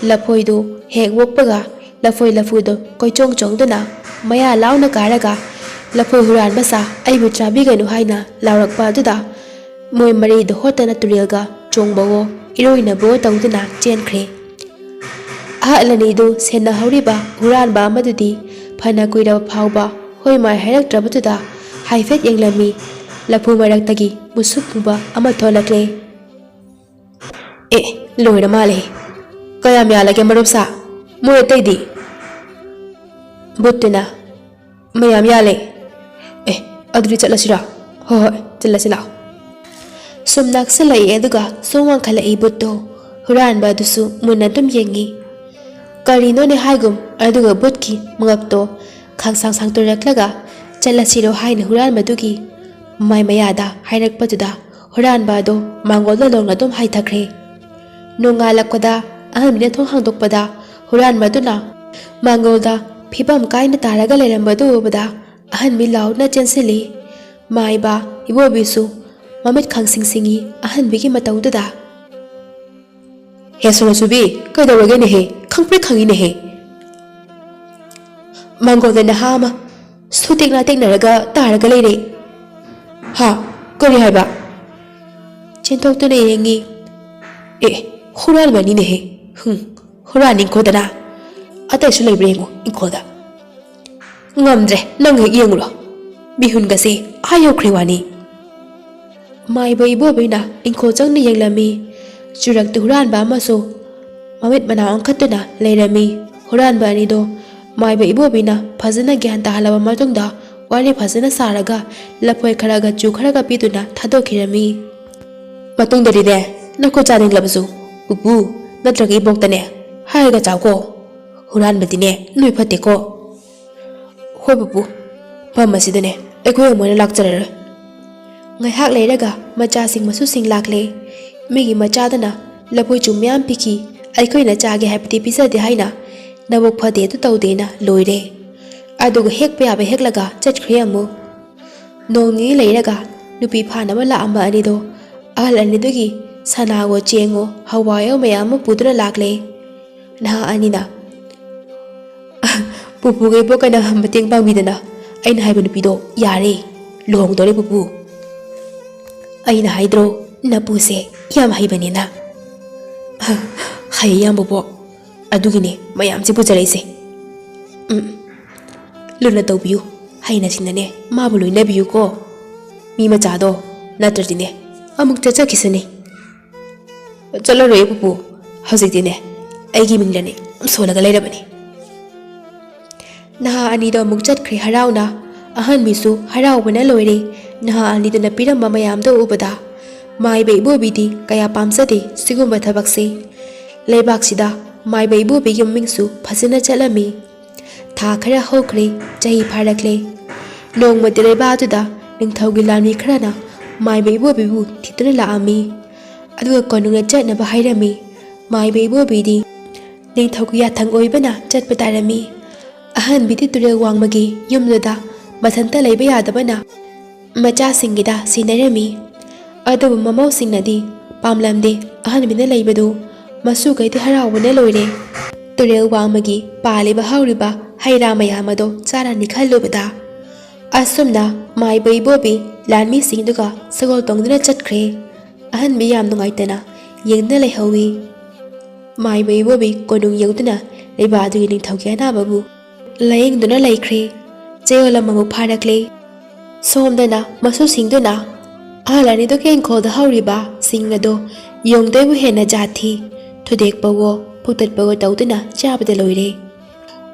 ꯂꯐꯣꯏꯗꯨ ꯍꯦꯛ ꯄꯣꯛꯄꯒ ꯂꯐꯣꯏ ꯂꯐꯨꯗꯨ ꯀꯣꯏꯆꯣꯡ ꯆꯣꯡꯗꯨꯅ ꯃꯌꯥ ꯂꯥꯎꯅ ꯀꯥꯔꯒ, "ꯂꯐꯣꯏ ꯍꯨꯔꯥꯟꯕ ꯁꯥ, ꯑꯩꯕꯨ ꯆꯥꯕꯤꯒꯅꯨ" ꯍꯥꯏꯅ ꯂꯥꯎꯔꯛꯄ ꯑꯗꯨꯗ ꯃꯣꯏ ꯃꯔꯤꯗꯨ ꯍꯣꯠꯇꯅ ꯇꯨꯔꯦꯜꯒ ꯆꯣꯡꯕꯋꯣ, ꯏꯔꯣꯏꯅꯕꯋꯣ ꯇꯧꯗꯨꯅ ꯆꯦꯟꯈ꯭ꯔꯦ꯫ ꯑꯍꯜ ꯑꯅꯤꯗꯨ ꯁꯦꯟꯅꯍꯧꯔꯤꯕ ꯍꯨꯔꯥꯟꯕ ꯑꯃꯗꯨꯗꯤ ꯐꯅ ꯀꯨꯏꯔꯕ ꯐꯥꯎꯕ ꯍꯣꯏ ꯃꯥꯏ ꯍꯥꯏꯔꯛꯇ꯭ꯔꯕꯗꯨꯗ ꯍꯥꯏꯐꯦꯠ ꯌꯦꯡꯂꯝꯃꯤ꯫ ꯂꯐꯨ ꯃꯔꯛꯇꯒꯤ ꯃꯨꯁꯨꯛ ꯃꯨꯕ ꯑꯃ ꯊꯣꯛꯂꯛꯂꯦ꯫ ꯑꯦ, ꯂꯣꯏꯔ ꯃꯥꯜꯂꯦ꯫ ꯀꯌꯥꯝ ꯌꯥꯜꯂꯒꯦ ꯃꯔꯨꯞꯁꯥ? ꯃꯣꯏ ꯑꯇꯩꯗꯤ? ꯕꯨꯠꯇꯨꯅ, ꯃꯌꯥꯝ ꯌꯥꯜꯂꯦ꯫ ꯑꯦ, ꯑꯗꯨꯗꯤ ꯆꯠꯂꯁꯤꯔꯥ? ꯍꯣꯏ ꯍꯣꯏ, ꯆꯠꯂꯁꯤ ꯂꯥꯛꯑꯣ꯫ ꯁꯨꯝ ꯅꯛꯁꯤꯜꯂꯛꯏ ꯑꯗꯨꯒ ꯁꯨꯝ ꯋꯥꯡꯈꯠꯂꯛꯏ ꯕꯨꯠꯇꯣ꯫ ꯍꯨꯔꯥꯟꯕ ꯑꯗꯨꯁꯨ ꯃꯨꯟꯅ ꯑꯗꯨꯝ ꯌꯦꯡꯉꯤ꯫ ꯀꯔꯤꯅꯣꯅꯦ ꯍꯥꯏꯒꯨꯝ ꯑꯗꯨꯒ ꯕꯨꯠꯀꯤ ꯃꯉꯛꯇꯣ ꯈꯪꯁꯥꯡ ꯁꯥꯡꯗꯣꯔꯛꯂꯒ ꯆꯠꯂꯁꯤꯔꯣ ꯍꯥꯏꯅ ꯍꯨꯔꯥꯟꯕꯗꯨꯒꯤ ꯃꯥꯏ ꯃꯌꯥꯗ ꯍꯥꯏꯔꯛꯄꯗꯨꯗ ꯍꯨꯔꯥꯟꯕ ꯑꯗꯣ ꯃꯥꯡꯒꯣꯜꯗ ꯂꯣꯡꯅ ꯑꯗꯨꯝ ꯍꯥꯏꯊꯈ꯭ꯔꯦ꯫ ꯅꯣꯡꯉꯥꯜꯂꯛꯄꯗ ꯑꯍꯟꯕꯤꯅ ꯊꯣꯡ ꯍꯥꯡꯗꯣꯛꯄꯗ ꯍꯨꯔꯥꯟꯕꯗꯨꯅ ꯃꯥꯡꯒꯣꯜꯗ ꯐꯤꯕꯝ ꯀꯥꯏꯅ ꯇꯥꯔꯒ ꯂꯩꯔꯝꯕꯗꯨ ꯎꯕꯗ ꯑꯍꯟꯕꯤ ꯂꯥꯎꯅ ꯆꯦꯟꯁꯤꯜꯂꯤ꯫ ꯃꯥꯏꯕ ꯏꯕꯣꯕꯤꯁꯨ ꯃꯃꯤꯠ ꯈꯪꯁꯤꯡ ꯁꯤꯡꯉꯤ ꯑꯍꯟꯕꯤꯒꯤ ꯃꯇꯧꯗꯨꯗ꯫ "ꯍꯦ ꯁꯣꯅꯣꯆꯨꯕꯤ, ꯀꯩꯗꯧꯔꯒꯦꯅꯦꯍꯦ? ꯈꯪꯄ꯭ꯔꯦꯛ ꯈꯪꯉꯤꯅꯦꯍꯦ꯫ ꯃꯥꯡꯒꯣꯜꯗ ꯅꯍꯥ ꯑꯃ ꯁꯨ ꯇꯦꯛꯅ ꯇꯦꯛꯅꯔꯒ ꯇꯥꯔꯒ ꯂꯩꯔꯦ꯫" "ꯍꯥ? ꯀꯔꯤ ꯍꯥꯏꯕ?" ꯆꯦꯟꯊꯣꯛꯇꯨꯅ ꯌꯦꯡꯉꯤ꯫ "ꯑꯦ, ꯍꯨꯔꯥꯟꯕꯅꯤꯅꯦꯍꯦ꯫ ꯍꯨꯝ, ꯍꯨꯔꯥꯟ ꯏꯪꯈꯣꯜꯗꯅ꯫ ꯑꯇꯩꯁꯨ ꯂꯩꯕ꯭ꯔꯥ ꯌꯦꯡꯉꯨ ꯏꯪꯈꯣꯜꯗ꯫" "ꯉꯝꯗ꯭ꯔꯦ, ꯅꯪ ꯍꯦꯛ ꯌꯦꯡꯉꯨꯔꯣ꯫ ꯃꯤꯍꯨꯟꯒꯁꯦ ꯑꯥ ꯌꯧꯈ꯭ꯔꯦ ꯋꯥꯅꯤ꯫" ꯃꯥꯏꯕ ꯏꯕꯣꯕꯤꯅ ꯏꯪꯈꯣꯜ ꯆꯪꯅ ꯌꯦꯡꯂꯝꯃꯤ꯫ ꯆꯨꯔꯛꯇ ꯍꯨꯔꯥꯟꯕ ꯑꯃꯁꯨ ꯃꯃꯤꯠ ꯃꯅꯥ ꯑꯣꯟꯈꯠꯇꯨꯅ ꯂꯩꯔꯝꯃꯤ꯫ ꯍꯨꯔꯥꯟꯕ ꯑꯅꯤꯗꯣ ꯃꯥꯏꯕ ꯏꯕꯣꯕꯤꯅ ꯐꯖꯅ ꯒ꯭ꯌꯥꯟ ꯇꯥꯍꯜꯂꯕ ꯃꯇꯨꯡꯗ ꯋꯥꯔꯤ ꯐꯖꯅ ꯁꯥꯔꯒ ꯂꯐꯣꯏ ꯈꯔꯒ ꯆꯨ ꯈꯔꯒ ꯄꯤꯗꯨꯅ ꯊꯥꯗꯣꯛꯈꯤꯔꯝꯃꯤ꯫ "ꯃꯇꯨꯡꯗꯗꯤꯅꯦ, ꯅꯈꯨꯠ ꯆꯥꯅꯤꯡꯂꯕꯁꯨ ꯄꯨꯄꯨ ꯅꯠꯇ꯭ꯔꯒ ꯏꯕꯣꯛꯇꯅꯦ ꯍꯥꯏꯔꯒ ꯆꯥꯎꯀꯣ꯫ ꯍꯨꯔꯥꯟꯕꯗꯤꯅꯦ ꯅꯣꯏ ꯐꯠꯇꯦꯀꯣ꯫" "ꯍꯣꯏ ꯄꯨꯄꯨ, ꯐꯝ ꯑꯁꯤꯗꯅꯦ ꯑꯩꯈꯣꯏ ꯑꯃꯨꯛ ꯍꯟꯅ ꯂꯥꯛꯆꯔꯔꯣꯏ꯫" ꯉꯥꯏꯍꯥꯛ ꯂꯩꯔꯒ ꯃꯆꯥꯁꯤꯡ ꯃꯁꯨꯁꯤꯡ ꯂꯥꯛꯂꯦ꯫ ꯃꯤꯒꯤ ꯃꯆꯥꯗꯅ ꯂꯐꯣꯏ ꯆꯨ ꯃꯌꯥꯝ ꯄꯤꯈꯤ꯫ ꯑꯩꯈꯣꯏꯅ ꯆꯥꯒꯦ ꯍꯥꯏꯕꯗꯤ ꯄꯤꯖꯗꯦ ꯍꯥꯏꯅ ꯅꯕꯨꯛ ꯐꯠꯇꯦ ꯑꯗꯨ ꯇꯧꯗꯦꯅ ꯂꯣꯏꯔꯦ꯫ ꯑꯗꯨꯒ ꯍꯦꯛꯄ ꯌꯥꯕ ꯍꯦꯛꯂꯒ ꯆꯠꯈ꯭ꯔꯦ ꯑꯃꯨꯛ꯫ ꯅꯣꯡ ꯅꯤꯅꯤ ꯂꯩꯔꯒ ꯅꯨꯄꯤ ꯐꯥꯅꯕ ꯂꯥꯛꯑꯝꯕ ꯑꯅꯤꯗꯣ ꯑꯍꯜ ꯑꯅꯤꯗꯨꯒꯤ ꯁꯅꯥꯋꯣ ꯆꯦꯡꯉꯣ ꯍꯋꯥꯏꯌꯣ ꯃꯌꯥꯝ ꯑꯃ ꯄꯨꯗꯨꯅ ꯂꯥꯛꯂꯦ꯫ ꯅꯍꯥ ꯑꯅꯤꯅ, "ꯄꯨꯄꯨꯒ ꯏꯕꯣꯛꯀꯅ ꯃꯇꯦꯡ ꯄꯥꯡꯕꯤꯗꯅ ꯑꯩꯅ ꯍꯥꯏꯕ ꯅꯨꯄꯤꯗꯣ ꯌꯥꯔꯦ, ꯂꯨꯍꯣꯡꯗꯣꯔꯦ ꯄꯨꯄꯨ꯫ ꯑꯩꯅ ꯍꯥꯏꯗ꯭ꯔꯣ, ꯅꯄꯨꯁꯦ ꯌꯥꯝ ꯍꯩꯕꯅꯦꯅ꯫" "ꯍꯩ ꯏꯌꯥꯝꯕꯕꯣ, ꯑꯗꯨꯒꯤꯅꯦ ꯃꯌꯥꯝꯁꯦ ꯄꯨꯖꯔꯛꯏꯁꯦ꯫" "ꯎꯝ, ꯂꯨꯅ ꯇꯧꯕꯤꯌꯨ, ꯍꯩꯅ ꯁꯤꯡꯅꯅꯦ ꯃꯥꯕꯨ ꯂꯣꯏꯅꯕꯤꯌꯨꯀꯣ꯫" ꯃꯤ ꯃꯆꯥꯗꯣ ꯅꯠꯇ꯭ꯔꯗꯤꯅꯦ ꯑꯃꯨꯛ ꯆꯠꯆꯈꯤꯁꯅꯤ꯫ "ꯆꯠꯂꯔꯣꯏ ꯄꯨꯄꯨ, ꯍꯧꯖꯤꯛꯇꯤꯅꯦ ꯑꯩꯒꯤ ꯃꯤꯡꯗꯅꯦ ꯌꯥꯝ ꯁꯣꯜꯂꯒ ꯂꯩꯔꯕꯅꯤ"꯫ ꯅꯍꯥ ꯑꯅꯤꯗꯣ ꯑꯃꯨꯛ ꯆꯠꯈ꯭ꯔꯦ ꯍꯔꯥꯎꯅ꯫ ꯑꯍꯟꯕꯤꯁꯨ ꯍꯔꯥꯎꯕꯅ ꯂꯣꯏꯔꯦ꯫ ꯅꯍꯥ ꯑꯅꯤꯗꯨꯅ ꯄꯤꯔꯝꯕ ꯃꯌꯥꯝꯗꯣ ꯎꯕꯗ ꯃꯥꯏꯕ ꯏꯕꯣꯕꯤꯗꯤ ꯀꯌꯥ ꯄꯥꯝꯖꯗꯦ ꯁꯤꯒꯨꯝꯕ ꯊꯕꯛꯁꯦ꯫ ꯂꯩꯕꯥꯛꯁꯤꯗ ꯃꯥꯏꯕ ꯏꯕꯣꯕꯤꯒꯤ ꯃꯃꯤꯡꯁꯨ ꯐꯖꯅ ꯆꯠꯂꯝꯃꯤ꯫ ꯊꯥ ꯈꯔ ꯍꯧꯈ꯭ꯔꯦ, ꯆꯍꯤ ꯐꯥꯔꯛꯂꯦ꯫ ꯅꯣꯡꯃꯗꯤ ꯂꯩꯕꯥꯛ ꯑꯗꯨꯗ ꯅꯤꯡꯊꯧꯒꯤ ꯂꯥꯟꯃꯤ ꯈꯔꯅ ꯃꯥꯏꯕ ꯏꯕꯣꯕꯤꯕꯨ ꯊꯤꯗꯨꯅ ꯂꯥꯛꯑꯝꯃꯤ꯫ ꯑꯗꯨꯒ ꯀꯣꯅꯨꯡꯗ ꯆꯠꯅꯕ ꯍꯥꯏꯔꯝꯃꯤ꯫ ꯃꯥꯏꯕ ꯏꯕꯣꯕꯤꯗꯤ ꯅꯤꯡꯊꯧꯒꯤ ꯌꯥꯊꯪ ꯑꯣꯏꯕꯅ ꯆꯠꯄ ꯇꯥꯔꯝꯃꯤ꯫ ꯑꯍꯟꯕꯤꯗꯤ ꯇꯨꯔꯦꯜ ꯋꯥꯡꯃꯒꯤ ꯌꯨꯝꯗꯨꯗ ꯃꯊꯟꯇ ꯂꯩꯕ ꯌꯥꯗꯕꯅ ꯃꯆꯥꯁꯤꯡꯒꯤꯗ ꯁꯤꯟꯅꯔꯝꯃꯤ꯫ ꯑꯗꯨꯕꯨ ꯃꯃꯧꯁꯤꯡꯅꯗꯤ ꯄꯥꯝꯂꯝꯗꯦ ꯑꯍꯟꯕꯤꯅ ꯂꯩꯕꯗꯨ꯫ ꯃꯁꯨꯈꯩꯗꯤ ꯍꯔꯥꯎꯕꯅ ꯂꯣꯏꯔꯦ꯫ ꯇꯨꯔꯦꯜ ꯋꯥꯡꯃꯒꯤ ꯄꯥꯜꯂꯤꯕ ꯍꯧꯔꯤꯕ ꯍꯩ ꯔꯥ ꯃꯌꯥꯝ ꯑꯗꯣ ꯆꯥꯔꯅꯤ ꯈꯜꯂꯨꯕꯗ꯫ ꯑꯁꯨꯝꯅ ꯃꯥꯏꯕ ꯏꯕꯣꯕꯤ ꯂꯥꯟꯃꯤꯁꯤꯡꯗꯨꯒ ꯁꯒꯣꯜ ꯇꯣꯡꯗꯨꯅ ꯆꯠꯈ꯭ꯔꯦ꯫ ꯑꯍꯟꯕꯤ ꯌꯥꯝ ꯅꯨꯡꯉꯥꯏꯇꯅ ꯌꯦꯡꯗꯨꯅ ꯂꯩꯍꯧꯋꯤ꯫ ꯃꯥꯏꯕ ꯏꯕꯣꯕꯤ ꯀꯣꯅꯨꯡ ꯌꯧꯗꯨꯅ ꯂꯩꯕꯥꯛ ꯑꯗꯨꯒꯤ ꯅꯤꯡꯊꯧꯒꯤ ꯑꯅꯥꯕꯕꯨ ꯂꯥꯌꯦꯡꯗꯨꯅ ꯂꯩꯈ꯭ꯔꯦ꯫ ꯆꯌꯣꯜ ꯑꯃꯃꯨꯛ ꯐꯥꯔꯛꯂꯦ꯫ ꯁꯣꯝꯗꯅ ꯃꯁꯨꯁꯤꯡꯗꯨꯅ ꯑꯍꯜ ꯑꯅꯤꯗꯨꯒꯤ ꯏꯪꯈꯣꯜꯗ ꯍꯧꯔꯤꯕ ꯁꯤꯡ ꯑꯗꯨ ꯌꯣꯡꯗꯩꯕꯨ ꯍꯦꯟꯅ ꯖꯥꯠ ꯊꯤ, ꯊꯨꯗꯦꯛꯄꯋꯣ, ꯐꯨꯛꯇꯠꯄꯋꯣ ꯇꯧꯗꯨꯅ ꯆꯥꯕꯗ ꯂꯣꯏꯔꯦ꯫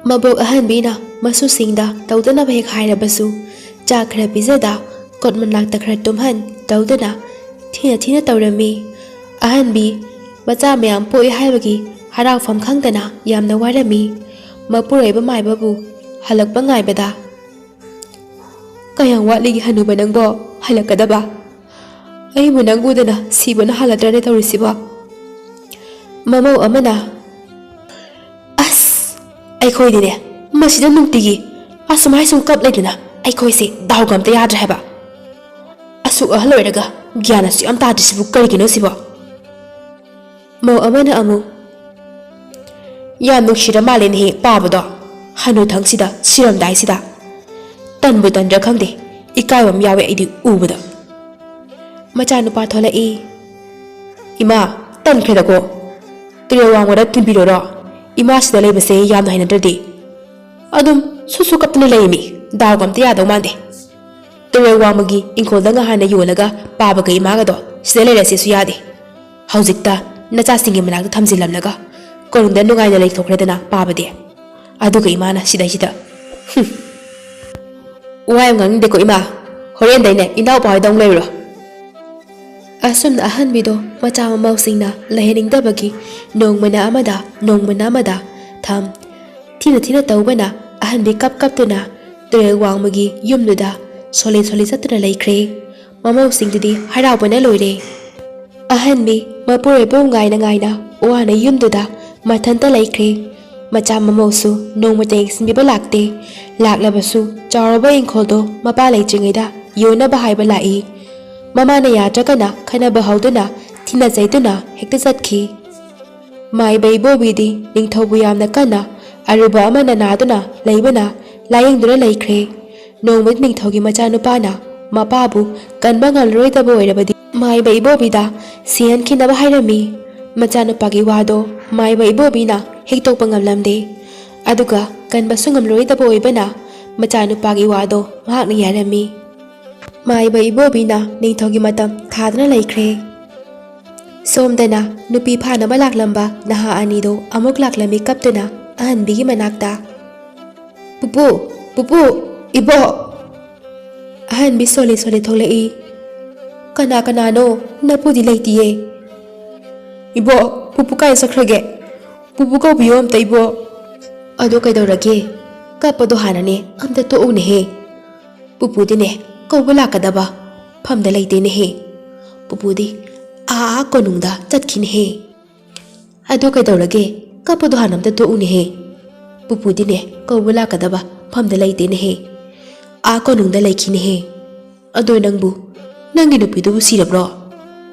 ꯃꯕꯣꯛ ꯑꯍꯟꯕꯤꯅ ꯃꯁꯨꯁꯤꯡꯗ ꯇꯧꯗꯅꯕ ꯍꯦꯛ ꯍꯥꯏꯔꯕꯁꯨ, ꯆꯥꯛ ꯈꯔ ꯄꯤꯖꯗ, ꯀꯣꯠ ꯃꯅꯥꯛꯇ ꯈꯔ ꯇꯨꯝꯍꯟ ꯇꯧꯗꯨꯅ ꯊꯤꯅ ꯊꯤꯅ ꯇꯧꯔꯝꯃꯤ꯫ ꯑꯍꯟꯕꯤ ꯃꯆꯥ ꯃꯌꯥꯝ ꯄꯣꯛꯏ ꯍꯥꯏꯕꯒꯤ ꯍꯔꯥꯎꯐꯝ ꯈꯪꯗꯅ ꯌꯥꯝꯅ ꯋꯥꯔꯝꯃꯤ꯫ ꯃꯄꯨꯔꯣꯏꯕ ꯃꯥꯏꯕꯕꯨ ꯍꯜꯂꯛꯄ ꯉꯥꯏꯕꯗ, "ꯀꯌꯥꯝ ꯋꯥꯠꯂꯤꯒꯦ ꯍꯅꯨꯕ ꯅꯪꯕꯣ ꯍꯜꯂꯛꯀꯗꯕ? ꯑꯩꯕꯨ ꯅꯪ ꯎꯗꯅ ꯁꯤꯕꯅ ꯍꯥꯜꯂꯗ꯭ꯔꯅꯦ ꯇꯧꯔꯤꯁꯤꯕꯣ?" ꯃꯃꯧ ꯑꯃꯅ, "ꯑꯁ, ꯑꯩꯈꯣꯏꯗꯤꯅꯦ ꯃꯁꯤꯗ ꯅꯨꯡꯇꯤꯒꯤ ꯑꯁꯨꯃꯥꯏ ꯁꯨꯝ ꯀꯞ ꯂꯩꯗꯅ ꯑꯩꯈꯣꯏꯁꯦ ꯗꯥꯎꯒ ꯑꯝꯇ ꯌꯥꯗ꯭ꯔꯦ ꯍꯥꯏꯕ꯫ ꯑꯁꯨꯛ ꯑꯍꯜ ꯑꯣꯏꯔꯒ ꯒ꯭ꯌꯥꯟ ꯑꯁꯨꯛ ꯌꯥꯝ ꯇꯥꯗ꯭ꯔꯤꯁꯤꯕꯨ ꯀꯔꯤꯒꯤꯅꯣ ꯁꯤꯕꯣ?" ꯃꯧ ꯑꯃꯅ ꯑꯃꯨꯛ, "ꯌꯥꯝ ꯅꯨꯡꯁꯤꯔ ꯃꯥꯜꯂꯦꯅꯦꯍꯦ ꯄꯥꯕꯗꯣ꯫ ꯍꯅꯨꯊꯪꯁꯤꯗ ꯁꯤꯔꯝꯗꯥꯏꯁꯤꯗ꯫ ꯇꯟꯕꯨ ꯇꯟꯗ꯭ꯔꯥ ꯈꯪꯗꯦ, ꯏꯀꯥꯏꯕ ꯑꯃ ꯌꯥꯎꯋꯦ ꯑꯩꯗꯤ ꯎꯕꯗ꯫" ꯃꯆꯥꯅꯨꯄꯥ ꯊꯣꯛꯂꯛꯏ꯫ "ꯏꯃꯥ, ꯇꯟꯈ꯭ꯔꯦꯗꯀꯣ꯫ ꯇꯨꯔꯦꯜ ꯋꯥꯡꯃꯗ ꯊꯤꯟꯕꯤꯔꯣꯔꯣ? ꯏꯃꯥ ꯁꯤꯗ ꯂꯩꯕꯁꯦ ꯌꯥꯝꯅ ꯍꯩꯅꯗ꯭ꯔꯗꯤ꯫ ꯑꯗꯨꯝ ꯁꯨ ꯁꯨ ꯀꯞꯇꯅ ꯂꯩꯔꯤꯃꯤ꯫ ꯗꯥꯎꯒ ꯑꯝꯇ ꯌꯥꯗꯧ ꯃꯥꯟꯗꯦ꯫ ꯇꯨꯔꯦꯜ ꯋꯥꯡꯃꯒꯤ ꯏꯪꯈꯣꯜꯗ ꯉꯍꯥꯟꯅ ꯌꯣꯜꯂꯒ ꯄꯥꯕꯒ ꯏꯃꯥꯒꯗꯣ ꯁꯤꯗ ꯂꯩꯔꯁꯦꯁꯨ ꯌꯥꯗꯦ꯫ ꯍꯧꯖꯤꯛꯇ ꯅꯆꯥꯁꯤꯡꯒꯤ ꯃꯅꯥꯛꯇ ꯊꯝꯖꯤꯜꯂꯝꯂꯒ ꯀꯣꯅꯨꯡꯗ ꯅꯨꯡꯉꯥꯏꯅ ꯂꯩꯊꯣꯛꯈ꯭ꯔꯦꯗꯅ ꯄꯥꯕꯗꯤ꯫ ꯑꯗꯨꯒ ꯏꯃꯥꯅ ꯁꯤꯗꯩꯁꯤꯗ, "ꯍꯨꯝ, ꯋꯥ ꯌꯥꯝ ꯉꯥꯡꯅꯤꯡꯗꯦꯀꯣ ꯏꯃꯥ꯫ ꯍꯣꯔꯦꯟꯗꯩꯅꯦ ꯏꯅꯥꯎꯄꯥ ꯍꯣꯏꯗ ꯑꯃꯨꯛ ꯂꯩꯔꯨꯔꯣ꯫" ꯑꯁꯨꯝꯅ ꯑꯍꯟꯕꯤꯗꯣ ꯃꯆꯥ ꯃꯃꯧꯁꯤꯡꯅ ꯂꯩꯍꯟꯅꯤꯡꯗꯕꯒꯤ ꯅꯣꯡꯃꯅ ꯑꯃꯗ, ꯅꯣꯡꯃꯅ ꯑꯃꯗ ꯊꯝ ꯊꯤꯅ ꯊꯤꯅ ꯇꯧꯕꯅ ꯑꯍꯟꯕꯤ ꯀꯞ ꯀꯞꯇꯨꯅ ꯇꯨꯔꯦꯜ ꯋꯥꯡꯃꯒꯤ ꯌꯨꯝꯗꯨꯗ ꯁꯣꯜꯂꯤ ꯁꯣꯜꯂꯤ ꯆꯠꯇꯨꯅ ꯂꯩꯈ꯭ꯔꯦ꯫ ꯃꯃꯧꯁꯤꯡꯗꯨꯗꯤ ꯍꯔꯥꯎꯕꯅ ꯂꯣꯏꯔꯦ꯫ ꯑꯍꯟꯕꯤ ꯃꯄꯨꯔꯣꯏꯕꯕꯨ ꯉꯥꯏꯅ ꯉꯥꯏꯅ ꯋꯥꯅ ꯌꯨꯝꯗꯨꯗ ꯃꯊꯟꯇ ꯂꯩꯈ꯭ꯔꯦ꯫ ꯃꯆꯥ ꯃꯃꯧꯁꯨ ꯅꯣꯡꯃꯇ ꯌꯦꯡꯁꯤꯟꯕꯤꯕ ꯂꯥꯛꯇꯦ꯫ ꯂꯥꯛꯂꯕꯁꯨ ꯆꯥꯎꯔꯕ ꯏꯪꯈꯣꯜꯗꯣ ꯃꯄꯥ ꯂꯩꯇ꯭ꯔꯤꯉꯩꯗ ꯌꯣꯟꯅꯕ ꯍꯥꯏꯕ ꯂꯥꯛꯏ꯫ ꯃꯃꯥꯅ ꯌꯥꯗ꯭ꯔꯒꯅ ꯈꯠꯅꯕ ꯍꯧꯗꯨꯅ ꯊꯤꯅ ꯆꯩꯗꯨꯅ ꯍꯦꯛꯇ ꯆꯠꯈꯤ꯫ ꯃꯥꯏꯕ ꯏꯕꯣꯕꯤꯗꯤ ꯅꯤꯡꯊꯧꯕꯨ ꯌꯥꯝꯅ ꯀꯟꯅ ꯑꯔꯨꯕ ꯑꯃꯅ ꯅꯥꯗꯨꯅ ꯂꯩꯕꯅ ꯂꯥꯌꯦꯡꯗꯨꯅ ꯂꯩꯈ꯭ꯔꯦ꯫ ꯅꯣꯡꯃꯗꯤ ꯅꯤꯡꯊꯧꯒꯤ ꯃꯆꯥꯅꯨꯄꯥꯅ ꯃꯄꯥꯕꯨ ꯀꯟꯕ ꯉꯝꯂꯔꯣꯏꯗꯕ ꯑꯣꯏꯔꯕꯗꯤ ꯃꯥꯏꯕ ꯏꯕꯣꯕꯤꯗ ꯁꯤꯍꯟꯈꯤꯅꯕ ꯍꯥꯏꯔꯝꯃꯤ꯫ ꯃꯆꯥꯅꯨꯄꯥꯒꯤ ꯋꯥꯗꯣ ꯃꯥꯏꯕ ꯏꯕꯣꯕꯤꯅ ꯍꯤꯛꯇꯣꯛꯄ ꯉꯝꯂꯝꯗꯦ꯫ ꯑꯗꯨꯒ ꯀꯟꯕꯁꯨ ꯉꯝꯂꯔꯣꯏꯗꯕ ꯑꯣꯏꯕꯅ ꯃꯆꯥꯅꯨꯄꯥꯒꯤ ꯋꯥꯗꯣ ꯃꯍꯥꯛꯅ ꯌꯥꯔꯝꯃꯤ꯫ ꯃꯥꯏꯕ ꯏꯕꯣꯕꯤꯅ ꯅꯤꯡꯊꯧꯒꯤ ꯃꯇꯝ ꯊꯥꯗꯨꯅ ꯂꯩꯈ꯭ꯔꯦ꯫ ꯁꯣꯝꯗꯅ ꯅꯨꯄꯤ ꯐꯥꯅꯕ ꯂꯥꯛꯂꯝꯕ ꯅꯍꯥ ꯑꯅꯤꯗꯣ ꯑꯃꯨꯛ ꯂꯥꯛꯂꯝꯃꯤ ꯀꯞꯇꯨꯅ ꯑꯍꯟꯕꯤꯒꯤ ꯃꯅꯥꯛꯇ꯫ "ꯄꯨꯄꯨ, ꯄꯨꯄꯨ, ꯏꯕꯣꯛ!" ꯑꯍꯟꯕꯤ ꯁꯣꯜꯂꯤ ꯁꯣꯜꯂꯤ ꯊꯣꯛꯂꯛꯏ꯫ "ꯀꯅꯥ ꯀꯅꯥꯅꯣ? ꯅꯄꯨꯗꯤ ꯂꯩꯇꯤꯌꯦ꯫" "ꯏꯕꯣꯛ, ꯄꯨꯄꯨ ꯀꯥꯏ ꯆꯠꯈ꯭ꯔꯒꯦ? ꯄꯨꯄꯨ ꯀꯧꯕꯤꯌꯣ ꯑꯝꯇ, ꯏꯕꯣꯛ꯫" "ꯑꯗꯣ ꯀꯩꯗꯧꯔꯒꯦ? ꯀꯞꯄꯗꯣ ꯍꯥꯟꯅꯅꯦ ꯑꯝꯇ ꯇꯣꯛꯎꯅꯦꯍꯦ꯫ ꯄꯨꯄꯨꯗꯤꯅꯦ ꯀꯧꯕ ꯂꯥꯛꯀꯗꯕ ꯐꯝꯗ ꯂꯩꯇꯦꯅꯦꯍꯦ꯫ ꯄꯨꯄꯨꯗꯤ ꯑꯥ ꯀꯣꯅꯨꯡꯗ ꯆꯠꯈꯤꯅꯦꯍꯦ꯫" "ꯑꯗꯣ ꯀꯩꯗꯧꯔꯒꯦ? ꯀꯞꯄꯗꯣ ꯍꯥꯟꯅ ꯑꯝꯇ ꯇꯣꯛꯎꯅꯦꯍꯦ꯫ ꯄꯨꯄꯨꯗꯤꯅꯦ ꯀꯧꯕ ꯂꯥꯛꯀꯗꯕ ꯐꯝꯗ ꯂꯩꯇꯦꯅꯦꯍꯦ꯫ ꯑꯥ ꯀꯣꯅꯨꯡꯗ ꯂꯩꯈꯤꯅꯦꯍꯦ꯫ ꯑꯗꯣ ꯅꯪꯕꯨ, ꯅꯪꯒꯤ ꯅꯨꯄꯤꯗꯨꯕꯨ ꯁꯤꯔꯕ꯭ꯔꯣ?"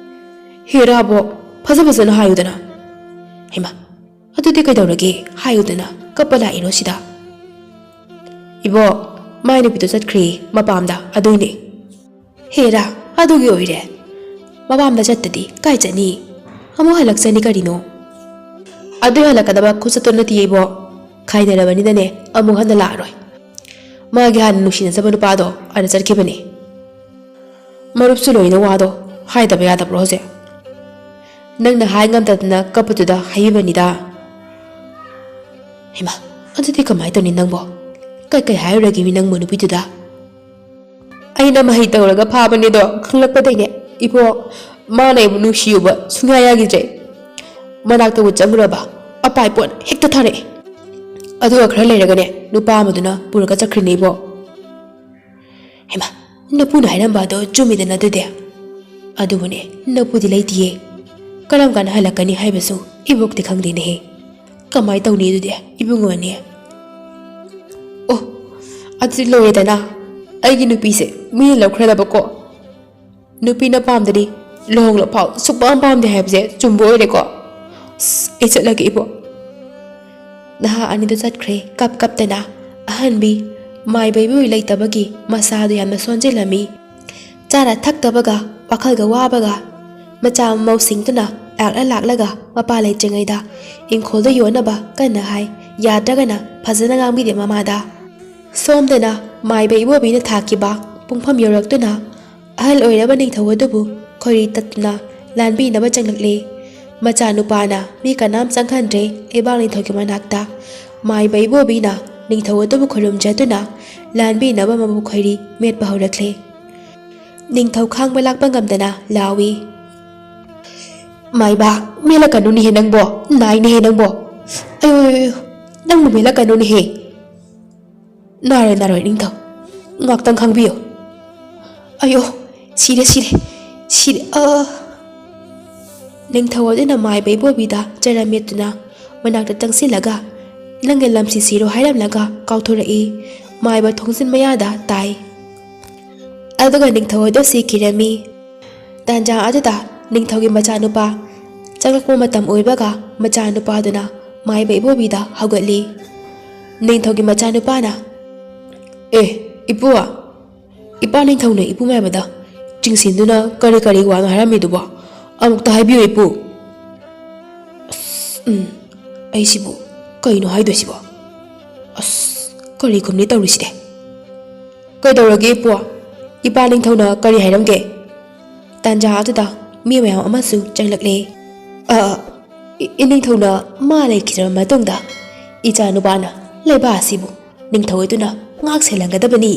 "ꯍꯦꯔꯥꯕꯣ, ꯐꯖ ꯐꯖꯅ ꯍꯥꯏꯌꯨꯗꯅ꯫" "ꯍꯩꯃꯥ, ꯑꯗꯨꯗꯤ ꯀꯩꯗꯧꯔꯒꯦ? ꯍꯥꯏꯌꯨꯗꯅ, ꯀꯞꯄ ꯂꯥꯛꯏꯔꯣ ꯁꯤꯗ?" "ꯏꯕꯣ, ꯃꯥꯏ ꯅꯨꯄꯤꯗꯣ ꯆꯠꯈ꯭ꯔꯦ ꯃꯄꯥꯝꯗ, ꯑꯗꯨꯏꯅꯦ꯫" "ꯍꯦꯔꯥ, ꯑꯗꯨꯒꯤ ꯑꯣꯏꯔꯦ꯫ ꯃꯄꯥꯝꯗ ꯆꯠꯇꯗꯤ ꯀꯥꯏ ꯆꯠꯅꯤ? ꯑꯃꯨꯛ ꯍꯜꯂꯛꯆꯅꯤ ꯀꯔꯤꯅꯣ?" "ꯑꯗꯨ ꯍꯜꯂꯛꯀꯗꯕ ꯈꯨꯆꯠꯇꯣ ꯅꯠꯇꯤꯌꯦ ꯏꯕꯣ꯫ ꯈꯥꯏꯅꯔꯕꯅꯤꯅꯅꯦ ꯑꯃꯨꯛ ꯍꯟꯅ ꯂꯥꯛꯑꯔꯣꯏ꯫ ꯃꯥꯒꯤ ꯍꯥꯟꯅ ꯅꯨꯡꯁꯤꯅꯖꯕ ꯅꯨꯄꯥꯗꯣ ꯑꯥꯗ ꯆꯠꯈꯤꯕꯅꯦ꯫ ꯃꯔꯨꯞꯁꯨ ꯂꯣꯏꯅ ꯋꯥꯗꯣ ꯍꯥꯏꯗꯕ ꯌꯥꯗꯕ꯭ꯔꯣ ꯍꯧꯖꯤꯛ? ꯅꯪꯅ ꯍꯥꯏ ꯉꯝꯗꯗꯅ ꯀꯞꯄꯗꯨꯗ ꯍꯥꯏꯕꯤꯕꯅꯤꯗ꯫ ꯍꯩꯃꯥ, ꯑꯗꯨꯗꯤ ꯀꯃꯥꯏꯅ ꯇꯧꯅꯤ ꯅꯪꯕꯣ? ꯀꯩ ꯀꯩ ꯍꯥꯏꯔꯨꯔꯒꯦ ꯃꯤ ꯅꯪꯕꯨ ꯅꯨꯄꯤꯗꯨꯗ? ꯑꯩꯅ ꯃꯍꯩ ꯇꯧꯔꯒ ꯐꯥꯕꯅꯦꯗꯣ ꯈꯪꯂꯛꯄꯗꯩꯅꯦ ꯏꯕꯣꯛ, ꯃꯥꯅ ꯑꯩꯕꯨ ꯅꯨꯡꯁꯤꯌꯨꯕ ꯁꯨꯡꯌꯥ ꯌꯥꯈꯤꯗ꯭ꯔꯦ꯫ ꯃꯅꯥꯛꯇꯕꯨ ꯆꯪꯉꯨꯔꯕ ꯑꯄꯥꯏ ꯄꯣꯠ ꯍꯦꯛꯇ ꯊꯥꯔꯛꯑꯦ꯫ ꯑꯗꯨꯒ ꯈꯔ ꯂꯩꯔꯒꯅꯦ ꯅꯨꯄꯥ ꯑꯃꯗꯨꯅ ꯄꯨꯔꯒ ꯆꯠꯈ꯭ꯔꯤꯅꯦ ꯏꯕꯣꯛ꯫ ꯍꯩꯃꯥ, ꯅꯄꯨꯅ ꯍꯥꯏꯔꯝꯕ ꯑꯗꯣ ꯆꯨꯝꯃꯤꯗꯅ ꯑꯗꯨꯗꯤ? ꯑꯗꯨꯕꯨꯅꯦ, ꯅꯄꯨꯗꯤ ꯂꯩꯇꯤꯌꯦ꯫ ꯀꯔꯝ ꯀꯥꯟꯗ ꯍꯜꯂꯛꯀꯅꯤ ꯍꯥꯏꯕꯁꯨ ꯏꯕꯣꯛꯇꯤ ꯈꯪꯗꯦꯅꯦꯍꯦ꯫ ꯀꯃꯥꯏ ꯇꯧꯅꯤ ꯑꯗꯨꯗꯤ ꯏꯕꯨꯡꯉꯣꯅꯦ? ꯑꯣ, ꯑꯗꯨꯗꯤ ꯂꯣꯏꯔꯦꯗꯅ꯫ ꯑꯩꯒꯤ ꯅꯨꯄꯤꯁꯦ ꯃꯤꯅ ꯂꯧꯈ꯭ꯔꯗꯕꯀꯣ꯫ ꯅꯨꯄꯤꯅ ꯄꯥꯝꯗꯗꯤ ꯂꯨꯍꯣꯡꯂ ꯐꯥꯎ ꯁꯨꯛꯄꯥꯝ ꯄꯥꯝꯗꯦ ꯍꯥꯏꯕꯁꯦ ꯆꯨꯝꯕ ꯑꯣꯏꯔꯦꯀꯣ꯫ ꯑꯁ, ꯑꯩ ꯆꯠꯂꯒꯦ ꯏꯕꯣꯛ꯫ ꯅꯍꯥ ꯑꯅꯤꯗꯨ ꯆꯠꯈ꯭ꯔꯦ ꯀꯞ ꯀꯞꯇꯅ꯫ ꯑꯍꯟꯕꯤ ꯃꯥꯏꯕꯩꯕꯨ ꯂꯩꯇꯕꯒꯤ ꯃꯁꯥꯗꯨ ꯌꯥꯝꯅ ꯁꯣꯟꯖꯤꯜꯂꯝꯃꯤ꯫ ꯆꯥꯅ ꯊꯛꯇꯕꯒ ꯋꯥꯈꯜꯒ ꯋꯥꯕꯒ ꯃꯆꯥ ꯃꯃꯧꯁꯤꯡꯗꯨꯅ ꯂꯥꯛꯂ ꯂꯥꯛꯂꯒ ꯃꯄꯥ ꯂꯩꯇ꯭ꯔꯤꯉꯩꯗ ꯏꯪꯈꯣꯜꯗ ꯌꯣꯟꯅꯕ ꯀꯟꯅ ꯍꯥꯏ, ꯌꯥꯗ꯭ꯔꯒꯅ ꯐꯖꯅ ꯉꯥꯡꯕꯤꯗꯦ ꯃꯃꯥꯗ꯫ ꯁꯣꯝꯗꯅ ꯃꯥꯏꯕ ꯏꯕꯣꯕꯤꯅ ꯊꯥꯈꯤꯕ ꯄꯨꯡꯐꯝ ꯌꯧꯔꯛꯇꯨꯅ ꯑꯍꯜ ꯑꯣꯏꯔꯕ ꯅꯤꯡꯊꯧ ꯑꯗꯨꯕꯨ ꯈꯣꯏꯔꯤ ꯇꯠꯇꯨꯅ ꯂꯥꯟꯕꯤꯅꯕ ꯆꯪꯂꯛꯂꯦ꯫ ꯃꯆꯥꯅꯨꯄꯥꯅ ꯃꯤ ꯀꯅꯥꯝ ꯆꯪꯍꯟꯗ꯭ꯔꯦ ꯂꯩꯕꯥꯛ ꯅꯤꯡꯊꯧꯒꯤ ꯃꯅꯥꯛꯇ꯫ ꯃꯥꯏꯕ ꯏꯕꯣꯕꯤꯅ ꯅꯤꯡꯊꯧ ꯑꯗꯨꯕꯨ ꯈꯨꯔꯨꯝꯖꯗꯨꯅ ꯂꯥꯟꯕꯤꯅꯕ ꯃꯕꯨꯛ ꯈꯣꯏꯔꯤ ꯃꯦꯠꯄ ꯍꯧꯔꯛꯂꯦ꯫ ꯅꯤꯡꯊꯧ ꯈꯥꯡꯕ ꯂꯥꯛꯄ ꯉꯝꯗꯅ ꯂꯥꯎꯏ, "ꯃꯥꯏꯕ, ꯃꯦꯠꯂꯛꯀꯅꯨꯅꯦꯍꯦ ꯅꯪꯕꯣ, ꯅꯥꯏꯅꯦꯍꯦ ꯅꯪꯕꯣ꯫ ꯑꯌꯣ, ꯑꯌꯣ, ꯑꯌꯣ, ꯅꯪꯕꯨ ꯃꯦꯠꯂꯛꯀꯅꯨꯅꯦꯍꯦ꯫ ꯅꯥꯔꯣꯏ, ꯅꯥꯔꯣꯏ ꯅꯤꯡꯊꯧ, ꯉꯥꯛꯇꯪ ꯈꯥꯡꯕꯤꯌꯨ꯫ ꯑꯌꯣ, ꯁꯤꯔꯦ, ꯁꯤꯔꯦ, ꯁꯤꯔꯦ, ꯑ!" ꯅꯤꯡꯊꯧ ꯑꯗꯨꯅ ꯃꯥꯏꯕ ꯏꯕꯣꯕꯤꯗ ꯆꯔꯝ ꯃꯦꯠꯇꯨꯅ ꯃꯅꯥꯛꯇ ꯆꯪꯁꯤꯜꯂꯒ, "ꯅꯪꯒꯤ ꯂꯝꯁꯤ ꯁꯤꯔꯣ" ꯍꯥꯏꯔꯝꯂꯒ ꯀꯥꯎꯊꯣꯔꯛꯏ꯫ ꯃꯥꯏꯕ ꯊꯣꯡꯖꯤꯟ ꯃꯌꯥꯗ ꯇꯥꯏ꯫ ꯑꯗꯨꯒ ꯅꯤꯡꯊꯧ ꯑꯗꯨ ꯁꯤꯈꯤꯔꯝꯃꯤ꯫ ꯇꯥꯟꯖꯥ ꯑꯗꯨꯗ ꯅꯤꯡꯊꯧꯒꯤ ꯃꯆꯥꯅꯨꯄꯥ ꯆꯪꯂꯛꯄ ꯃꯇꯝ ꯑꯣꯏꯕꯒ ꯃꯆꯥꯅꯨꯄꯥꯗꯨꯅ ꯃꯥꯏꯕ ꯏꯕꯣꯕꯤꯗ ꯍꯧꯒꯠꯂꯤ꯫ ꯅꯤꯡꯊꯧꯒꯤ ꯃꯆꯥꯅꯨꯄꯥꯅ, "ꯑꯦ, ꯏꯄꯨ, ꯏꯄꯥ ꯅꯤꯡꯊꯧꯅ ꯏꯄꯨ ꯃꯥꯏꯕꯗ ꯆꯤꯡꯁꯤꯟꯗꯨꯅ ꯀꯔꯤ ꯀꯔꯤ ꯋꯥꯅꯣ ꯍꯥꯏꯔꯝꯃꯤꯗꯨꯕꯣ? ꯑꯃꯨꯛꯇ ꯍꯥꯏꯕꯤꯌꯨ ꯏꯄꯨ꯫ ꯑꯁ, ꯎꯝ, ꯑꯩꯁꯤꯕꯨ ꯀꯩꯅꯣ ꯍꯥꯏꯗꯣꯏꯁꯤꯕꯣ? ꯑꯁ, ꯀꯔꯤ ꯈꯨꯝꯅꯤ ꯇꯧꯔꯤꯁꯤꯗꯤ?" "ꯀꯩꯗꯧꯔꯒꯦ ꯏꯄꯨ?" "ꯏꯄꯥ ꯅꯤꯡꯊꯧꯅ ꯀꯔꯤ ꯍꯥꯏꯔꯝꯒꯦ?" ꯇꯥꯟꯖꯥ ꯑꯗꯨꯗ ꯃꯤ ꯃꯌꯥꯝ ꯑꯃꯁꯨ ꯆꯪꯂꯛꯂꯦ꯫ "ꯑ, ꯏ-, ꯏꯅꯤꯡꯊꯧꯅ ꯃꯥ ꯂꯩꯈꯤꯗ꯭ꯔꯕ ꯃꯇꯨꯡꯗ ꯏꯆꯥ ꯅꯨꯄꯥꯅ ꯂꯩꯕꯥꯛ ꯑꯁꯤꯕꯨ ꯅꯤꯡꯊꯧ ꯑꯣꯏꯗꯨꯅ ꯉꯥꯛ ꯁꯦꯜꯍꯟꯒꯗꯕꯅꯤ꯫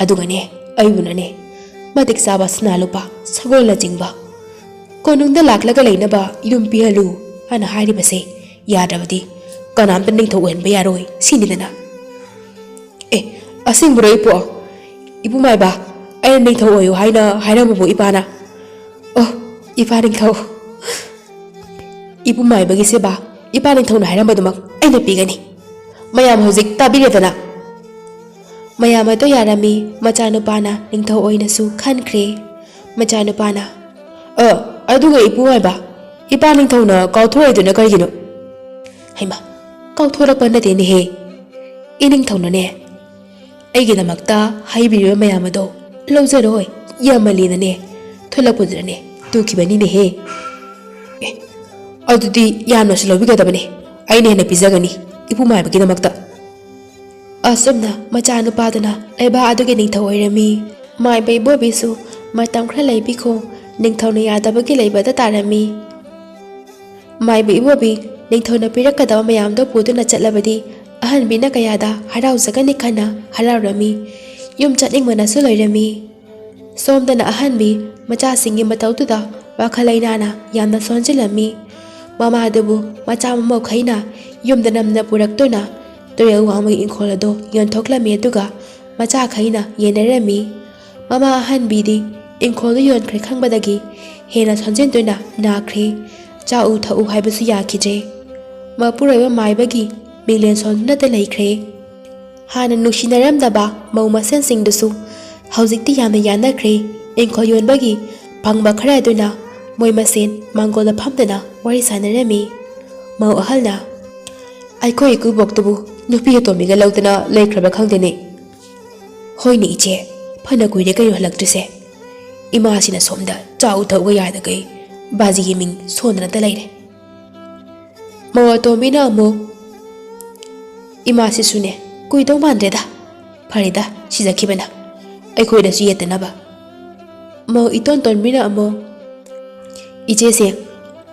ꯑꯗꯨꯒꯅꯦ, ꯑꯩꯕꯨꯅꯅꯦ, ꯃꯇꯤꯛ ꯆꯥꯕ ꯁꯅꯥ ꯂꯨꯄꯥ, ꯁꯒꯣꯜꯅꯆꯤꯡꯕ ꯀꯣꯅꯨꯡꯗ ꯂꯥꯛꯂꯒ ꯂꯩꯅꯕ ꯌꯨꯝ ꯄꯤꯍꯜꯂꯨ" ꯍꯥꯏꯅ ꯍꯥꯏꯔꯤꯕꯁꯦ ꯌꯥꯗ꯭ꯔꯕꯗꯤ ꯀꯅꯥꯝꯇ ꯅꯤꯡꯊꯧ ꯑꯣꯏꯍꯟꯕ ꯌꯥꯔꯣꯏ ꯁꯤꯅꯤꯗꯅ꯫ "ꯑꯦ, ꯑꯁꯦꯡꯕꯔꯣ ꯏꯄꯨ? ꯏꯄꯨ ꯃꯥꯏꯕ, ꯑꯩꯅ ꯅꯤꯡꯊꯧ ꯑꯣꯏꯌꯨ ꯍꯥꯏꯅ ꯍꯥꯏꯔꯝꯕꯕꯨ ꯏꯄꯥꯅ?" "ꯑꯣ, ꯏꯄꯥ ꯅꯤꯡꯊꯧ, ꯏꯄꯨ ꯃꯥꯏꯕꯒꯤ ꯁꯦꯕꯥ ꯏꯄꯥ ꯅꯤꯡꯊꯧꯅ ꯍꯥꯏꯔꯝꯕꯗꯨꯃꯛ ꯑꯩꯅ ꯄꯤꯒꯅꯤ꯫ ꯃꯌꯥꯝ ꯍꯧꯖꯤꯛ ꯇꯥꯕꯤꯔꯦꯗꯅ?" ꯃꯌꯥꯝ ꯑꯗꯨ ꯌꯥꯔꯝꯃꯤ꯫ ꯃꯆꯥꯅꯨꯄꯥꯅ ꯅꯤꯡꯊꯧ ꯑꯣꯏꯅꯁꯨ ꯈꯟꯈ꯭ꯔꯦ꯫ ꯃꯆꯥꯅꯨꯄꯥꯅ, "ꯑ, ꯑꯗꯨꯒ ꯏꯄꯨ ꯃꯥꯏꯕ, ꯏꯄꯥ ꯅꯤꯡꯊꯧꯅ ꯀꯥꯎꯊꯣꯛꯑꯣꯏꯗꯨꯅ ꯀꯔꯤꯒꯤꯅꯣ?" "ꯍꯩꯃꯥ, ꯀꯥꯎꯊꯣꯔꯛꯄ ꯅꯠꯇꯦꯅꯦꯍꯦ꯫ ꯏꯅꯤꯡꯊꯧꯅꯅꯦ, ꯑꯩꯒꯤꯗꯃꯛꯇ ꯍꯥꯏꯕꯤꯔꯤꯕ ꯃꯌꯥꯝ ꯑꯗꯣ ꯂꯧꯖꯔꯣꯏ, ꯌꯥꯝꯃꯜꯂꯤꯅꯅꯦ, ꯊꯣꯛꯂꯛꯄꯗꯨꯗꯅꯦ ꯇꯨꯈꯤꯕꯅꯤꯅꯦꯍꯦ꯫" "ꯑꯦ, ꯑꯗꯨꯗꯤ ꯌꯥꯝꯅꯁꯨ ꯂꯧꯕꯤꯒꯗꯕꯅꯦ, ꯑꯩꯅ ꯍꯦꯟꯅ ꯄꯤꯖꯒꯅꯤ ꯏꯄꯨ ꯃꯥꯏꯕꯒꯤꯗꯃꯛꯇ꯫" ꯑꯁꯨꯝꯅ ꯃꯆꯥꯅꯨꯄꯥꯗꯨꯅ ꯂꯩꯕꯥꯛ ꯑꯗꯨꯒꯤ ꯅꯤꯡꯊꯧ ꯑꯣꯏꯔꯝꯃꯤ꯫ ꯃꯥꯏꯕ ꯏꯕꯣꯕꯤꯁꯨ ꯃꯇꯝ ꯈꯔ ꯂꯩꯕꯤꯈꯣ, ꯅꯤꯡꯊꯧꯅ ꯌꯥꯗꯕꯒꯤ ꯂꯩꯕꯗ ꯇꯥꯔꯝꯃꯤ꯫ ꯃꯥꯏꯕ ꯏꯕꯣꯕꯤ ꯅꯤꯡꯊꯧꯅ ꯄꯤꯔꯛꯀꯗꯕ ꯃꯌꯥꯝꯗꯣ ꯄꯨꯗꯨꯅ ꯆꯠꯂꯕꯗꯤ ꯑꯍꯟꯕꯤꯅ ꯀꯌꯥꯗ ꯍꯔꯥꯎꯖꯒꯅꯤ ꯈꯟꯅ ꯍꯔꯥꯎꯔꯝꯃꯤ꯫ ꯌꯨꯝ ꯆꯠꯅꯤꯡꯕꯅꯁꯨ ꯂꯣꯏꯔꯝꯃꯤ꯫ ꯁꯣꯝꯗꯅ ꯑꯍꯟꯕꯤ ꯃꯆꯥꯁꯤꯡꯒꯤ ꯃꯇꯧꯗꯨꯗ ꯋꯥꯈꯜ ꯂꯩꯅꯥꯅ ꯌꯥꯝꯅ ꯁꯣꯟꯖꯤꯜꯂꯝꯃꯤ꯫ ꯃꯃꯥꯗꯨꯕꯨ ꯃꯆꯥ ꯃꯃꯧꯈꯩꯅ ꯌꯨꯝꯗ ꯅꯝꯅ ꯄꯨꯔꯛꯇꯨꯅ ꯇꯨꯔꯦꯜ ꯋꯥꯡꯃꯒꯤ ꯏꯪꯈꯣꯜ ꯑꯗꯨ ꯌꯣꯟꯊꯣꯛꯂꯝꯃꯤ, ꯑꯗꯨꯒ ꯃꯆꯥꯈꯩꯅ ꯌꯦꯟꯅꯔꯝꯃꯤ꯫ ꯃꯃꯥ ꯑꯍꯟꯕꯤꯗꯤ ꯏꯪꯈꯣꯜꯗꯨ ꯌꯣꯟꯈ꯭ꯔꯦ ꯈꯪꯕꯗꯒꯤ ꯍꯦꯟꯅ ꯁꯣꯟꯖꯤꯟꯗꯨꯅ ꯅꯥꯈ꯭ꯔꯦ꯫ ꯆꯥꯎ ꯊꯛꯎ ꯍꯥꯏꯕꯁꯨ ꯌꯥꯈꯤꯗ꯭ꯔꯦ꯫ ꯃꯄꯨꯔꯣꯏꯕ ꯃꯥꯏꯕꯒꯤ ꯃꯤꯡꯂꯦꯟ ꯁꯣꯟꯗꯨꯅꯇ ꯂꯩꯈ꯭ꯔꯦ꯫ ꯍꯥꯟꯅ ꯅꯨꯡꯁꯤꯅꯔꯝꯗꯕ ꯃꯧ ꯃꯁꯦꯟꯁꯤꯡꯗꯨꯁꯨ ꯍꯧꯖꯤꯛꯇꯤ ꯌꯥꯝꯅ ꯌꯥꯅꯈ꯭ꯔꯦ꯫ ꯏꯪꯈꯣꯜ ꯌꯣꯟꯕꯒꯤ ꯐꯪꯕ ꯈꯔ ꯑꯗꯨꯅ ꯃꯣꯏ ꯃꯁꯦꯟ ꯃꯥꯡꯒꯣꯜꯗ ꯐꯝꯗꯨꯅ ꯋꯥꯔꯤ ꯁꯥꯟꯅꯔꯝꯃꯤ꯫ ꯃꯧ ꯑꯍꯜꯅ, "ꯑꯩꯈꯣꯏ ꯏꯀꯨꯕꯣꯛꯇꯨꯕꯨ ꯅꯨꯄꯤ ꯑꯇꯣꯝꯕꯤꯒ ꯂꯧꯗꯅ ꯂꯩꯈ꯭ꯔꯕ ꯈꯪꯗꯦꯅꯦ꯫" "ꯍꯣꯏꯅꯦ ꯏꯆꯦ, ꯐꯅ ꯀꯨꯏꯔꯦ ꯀꯩꯅꯣ ꯍꯜꯂꯛꯇ꯭ꯔꯤꯁꯦ꯫ ꯏꯃꯥꯁꯤꯅ ꯁꯣꯝꯗ ꯆꯥꯎ ꯊꯛꯎꯒ ꯌꯥꯗꯈꯩ ꯕꯥꯖꯤꯒꯤ ꯃꯤꯡ ꯁꯣꯟꯗꯅꯇ ꯂꯩꯔꯦ꯫" ꯃꯧ ꯑꯇꯣꯝꯕꯤꯅ ꯑꯃꯨꯛ, "ꯏꯃꯥꯁꯤꯁꯨꯅꯦ ꯀꯨꯏꯗꯧ ꯃꯥꯟꯗ꯭ꯔꯦꯗ꯫ ꯐꯔꯦꯗ, ꯁꯤꯖꯈꯤꯕꯅ꯫ ꯑꯩꯈꯣꯏꯗꯁꯨ ꯌꯦꯠꯇꯅꯕ꯫ ꯃꯧ ꯏꯇꯣꯟ ꯇꯣꯟꯕꯤꯅ ꯑꯃꯨꯛ, "ꯏꯆꯦꯁꯦ,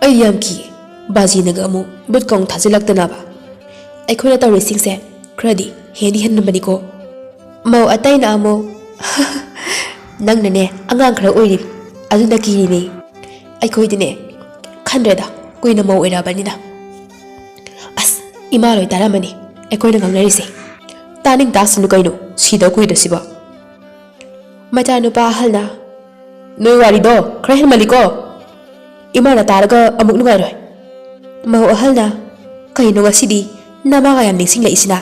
ꯑꯩ ꯌꯥꯝ ꯀꯤ, ꯕꯥꯖꯤꯅꯒ ꯑꯃꯨꯛ ꯕꯨꯠ ꯀꯥꯡ ꯊꯥꯖꯤꯜꯂꯛꯇꯅꯕ꯫ ꯑꯩꯈꯣꯏꯅ ꯇꯧꯔꯤꯁꯤꯡꯁꯦ ꯈꯔꯗꯤ ꯍꯦꯟꯗꯤ ꯍꯦꯟꯃꯟꯕꯅꯤꯀꯣ"꯫ ꯃꯧ ꯑꯇꯩꯅ ꯑꯃꯨꯛ, "ꯅꯪꯅꯅꯦ ꯑꯉꯥꯡ ꯈꯔ ꯑꯣꯏꯔꯤ, ꯑꯗꯨꯅ ꯀꯤꯔꯤꯅꯦ꯫ ꯑꯩꯈꯣꯏꯗꯤꯅꯦ ꯈꯟꯗ꯭ꯔꯦꯗ, ꯀꯨꯏꯅ ꯃꯧ ꯑꯣꯏꯔꯛꯑꯕꯅꯤꯅ"꯫ ꯑꯁ, ꯏꯃꯥ ꯂꯣꯏ ꯇꯥꯔꯝꯃꯅꯤ ꯑꯩꯈꯣꯏꯅ ꯉꯥꯡꯅꯔꯤꯁꯦ꯫ ꯇꯥꯅꯤꯡ ꯇꯥꯁꯅꯨ ꯀꯩꯅꯣ, ꯁꯤꯗꯧ ꯀꯨꯏꯗ ꯁꯤꯕꯣ꯫ ꯃꯆꯥꯅꯨꯄꯥ ꯑꯍꯜꯅ, "ꯅꯣꯏ ꯋꯥꯔꯤꯗꯣ ꯈꯔ ꯍꯦꯟꯃꯜꯂꯤꯀꯣ꯫ ꯏꯃꯥꯅ ꯇꯥꯔꯒ ꯑꯃꯨꯛ ꯅꯨꯡꯉꯥꯏꯔꯣꯏ"꯫ ꯃꯧ ꯑꯍꯜꯅ, "ꯀꯩꯅꯣ ꯉꯁꯤꯗꯤ ꯅꯃꯥꯒ ꯌꯥꯝ ꯅꯤꯡꯁꯤꯡꯂꯛꯏꯁꯤꯅ"꯫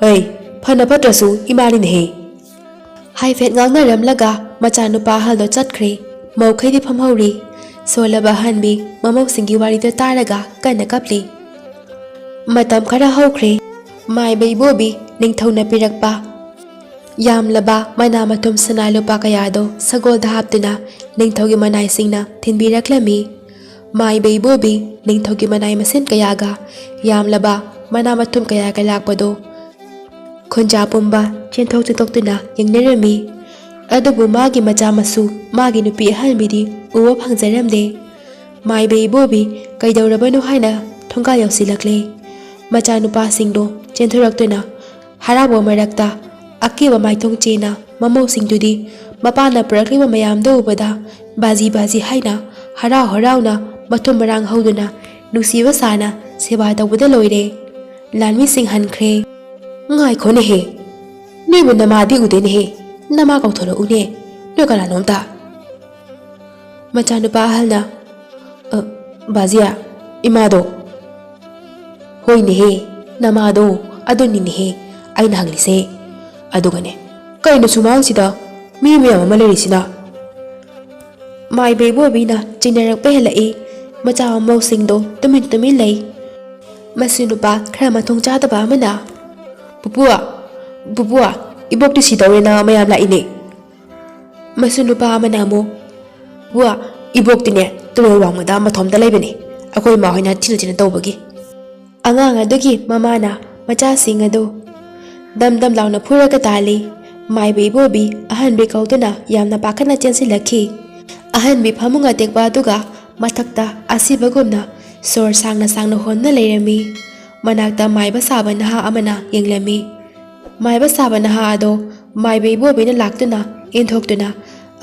"ꯍꯩ, ꯐꯅ ꯐꯠꯇ꯭ꯔꯁꯨ ꯏꯃꯥꯅꯤꯅꯦꯍꯦ"꯫ ꯍꯥꯏꯐꯦꯠ ꯉꯥꯡꯅꯔꯝꯂꯒ ꯃꯆꯥꯅꯨꯄꯥ ꯑꯍꯜꯗꯣ ꯆꯠꯈ꯭ꯔꯦ꯫ ꯃꯧꯈꯩꯗꯤ ꯐꯝꯍꯧꯔꯤ꯫ ꯁꯣꯜꯂꯕ ꯑꯍꯟꯕꯤ ꯃꯃꯧꯁꯤꯡꯒꯤ ꯋꯥꯔꯤꯗꯣ ꯇꯥꯔꯒ ꯀꯟꯅ ꯀꯞꯂꯤ꯫ ꯃꯇꯝ ꯈꯔ ꯍꯧꯈ꯭ꯔꯦ꯫ ꯃꯥꯏꯕ ꯏꯕꯣꯕꯤ ꯅꯤꯡꯊꯧꯅ ꯄꯤꯔꯛꯄ ꯌꯥꯝꯂꯕ ꯃꯅꯥ ꯃꯊꯨꯝ ꯁꯅꯥ ꯂꯨꯄꯥ ꯀꯌꯥꯗꯣ ꯁꯒꯣꯜꯗ ꯍꯥꯞꯇꯨꯅ ꯅꯤꯡꯊꯧꯒꯤ ꯃꯅꯥꯏꯁꯤꯡꯅ ꯊꯤꯟꯕꯤꯔꯛꯂꯝꯃꯤ꯫ ꯃꯥꯏꯕ ꯏꯕꯣꯕꯤ ꯅꯤꯡꯊꯧꯒꯤ ꯃꯅꯥꯏ ꯃꯁꯤꯡ ꯀꯌꯥꯒ ꯌꯥꯝꯂꯕ ꯃꯅꯥ ꯃꯊꯨꯝ ꯀꯌꯥꯒ ꯂꯥꯛꯄꯗꯣ ꯈꯨꯟꯖꯥ ꯄꯨꯝꯕ ꯆꯦꯟꯊꯣꯛ ꯆꯦꯟꯊꯣꯛꯇꯨꯅ ꯌꯦꯡꯅꯔꯝꯃꯤ꯫ ꯑꯗꯨꯕꯨ ꯃꯥꯒꯤ ꯃꯆꯥ ꯃꯁꯨ, ꯃꯥꯒꯤ ꯅꯨꯄꯤ ꯑꯍꯜꯕꯤꯗꯤ ꯎꯕ ꯐꯪꯖꯔꯝꯗꯦ꯫ ꯃꯥꯏꯕ ꯏꯕꯣꯕꯤ ꯀꯩꯗꯧꯔꯕꯅꯣ ꯍꯥꯏꯅ ꯊꯣꯡꯒꯥꯜ ꯌꯧꯁꯤꯜꯂꯛꯂꯦ꯫ ꯃꯆꯥꯅꯨꯄꯥꯁꯤꯡꯗꯣ ꯆꯦꯟꯊꯣꯔꯛꯇꯨꯅ ꯍꯔꯥꯎꯕ ꯃꯔꯛꯇ ꯑꯀꯦꯕ ꯃꯥꯏꯊꯣꯡ ꯆꯦꯅ ꯃꯃꯧꯁꯤꯡꯗꯨꯗꯤ ꯃꯄꯥꯅ ꯄꯨꯔꯛꯂꯤꯕ ꯃꯌꯥꯝꯗꯨ ꯎꯕꯗ ꯕꯥꯖꯤ ꯕꯥꯖꯤ ꯍꯥꯏꯅ ꯍꯔꯥꯎ ꯍꯔꯥꯎꯅ ꯃꯊꯨꯝ ꯃꯔꯥꯡ ꯍꯧꯗꯨꯅ ꯅꯨꯡꯁꯤꯕ ꯁꯥꯅ ꯁꯦꯕꯥ ꯇꯧꯕꯗ ꯂꯣꯏꯔꯦ꯫ ꯂꯥꯟꯃꯤꯁꯤꯡ ꯍꯟꯈ꯭ꯔꯦ꯫ "ꯉꯥꯏꯈꯣꯅꯦꯍꯦ, ꯅꯣꯏꯕꯨ ꯅꯃꯥꯗꯤ ꯎꯗꯦꯅꯦꯍꯦ, ꯅꯃꯥ ꯀꯧꯊꯣꯔꯛꯎꯅꯦ, ꯅꯣꯏ ꯀꯅꯥꯅꯣꯝꯇ?" ꯃꯆꯥꯅꯨꯄꯥ ꯑꯍꯜꯅ, "ꯑ, ꯕꯥꯖꯤꯌꯥ, ꯏꯃꯥꯗꯣ?" "ꯍꯣꯏꯅꯦꯍꯦ, ꯅꯃꯥꯗꯣ, ꯑꯗꯨꯅꯤꯅꯦꯍꯦ ꯑꯩꯅ ꯍꯪꯂꯤꯁꯦ꯫ ꯑꯗꯨꯒꯅꯦ, ꯀꯩꯅꯣ ꯁꯨꯃꯥꯡꯁꯤꯗ ꯃꯤ ꯃꯌꯥꯝ ꯑꯃ ꯂꯩꯔꯤꯁꯤꯅ?" ꯃꯥꯏꯕ ꯏꯕꯣꯕꯤꯅ ꯆꯤꯡꯅꯔꯛꯄ ꯍꯦꯜꯂꯛꯏ꯫ ꯃꯆꯥ ꯃꯃꯧꯁꯤꯡꯗꯣ ꯇꯨꯃꯤꯟ ꯇꯨꯃꯤꯟ ꯂꯩ꯫ ꯃꯁꯨ ꯅꯨꯄꯥ ꯈꯔ ꯃꯊꯣꯡ ꯆꯥꯗꯕ ꯑꯃꯅ, "ꯄꯨꯄꯨ, ꯄꯨꯄꯨ, ꯏꯕꯣꯛꯇꯤ ꯁꯤꯗꯧꯔꯦꯅ ꯃꯌꯥꯝ ꯂꯥꯛꯏꯅꯦ"꯫ ꯃꯁꯨ ꯅꯨꯄꯥ ꯑꯃꯅ ꯑꯃꯨꯛ, "ꯄꯨꯄꯨ, ꯏꯕꯣꯛꯇꯤꯅꯦ ꯇꯨꯔꯦꯜ ꯋꯥꯡꯃꯗ ꯃꯊꯣꯝꯇ ꯂꯩꯕꯅꯦ, ꯑꯩꯈꯣꯏ ꯏꯃꯥ ꯍꯣꯏꯅ ꯊꯤꯅ ꯊꯤꯅ ꯇꯧꯕꯒꯤ"꯫ ꯑꯉꯥꯡ ꯑꯗꯨꯒꯤ ꯃꯃꯥꯅ ꯃꯆꯥꯁꯤꯡ ꯑꯗꯨ ꯗꯝ ꯗꯝ ꯂꯥꯎꯅ ꯐꯨꯔꯒ ꯇꯥꯜꯂꯤ꯫ ꯃꯥꯏꯕ ꯏꯕꯣꯕꯤ ꯑꯍꯟꯕꯤ ꯀꯧꯗꯨꯅ ꯌꯥꯝꯅ ꯄꯥꯈꯠꯅ ꯆꯦꯟꯁꯤꯜꯂꯛꯈꯤ꯫ ꯑꯍꯟꯕꯤ ꯐꯃꯨꯡ ꯑꯇꯦꯛꯄ ꯑꯗꯨꯒ ꯃꯊꯛꯇ ꯑꯁꯤꯕꯒꯨꯝꯅ ꯁꯣꯔ ꯁꯥꯡꯅ ꯁꯥꯡꯅ ꯍꯣꯟꯗꯨꯅ ꯂꯩꯔꯝꯃꯤ꯫ ꯃꯅꯥꯛꯇ ꯃꯥꯏꯕ ꯁꯥꯕ ꯅꯍꯥ ꯑꯃꯅ ꯌꯦꯡꯂꯝꯃꯤ꯫ ꯃꯥꯏꯕ ꯁꯥꯕ ꯅꯍꯥ ꯑꯗꯣ ꯃꯥꯏꯕ ꯏꯕꯣꯕꯤꯅ ꯂꯥꯛꯇꯨꯅ ꯏꯟꯊꯣꯛꯇꯨꯅ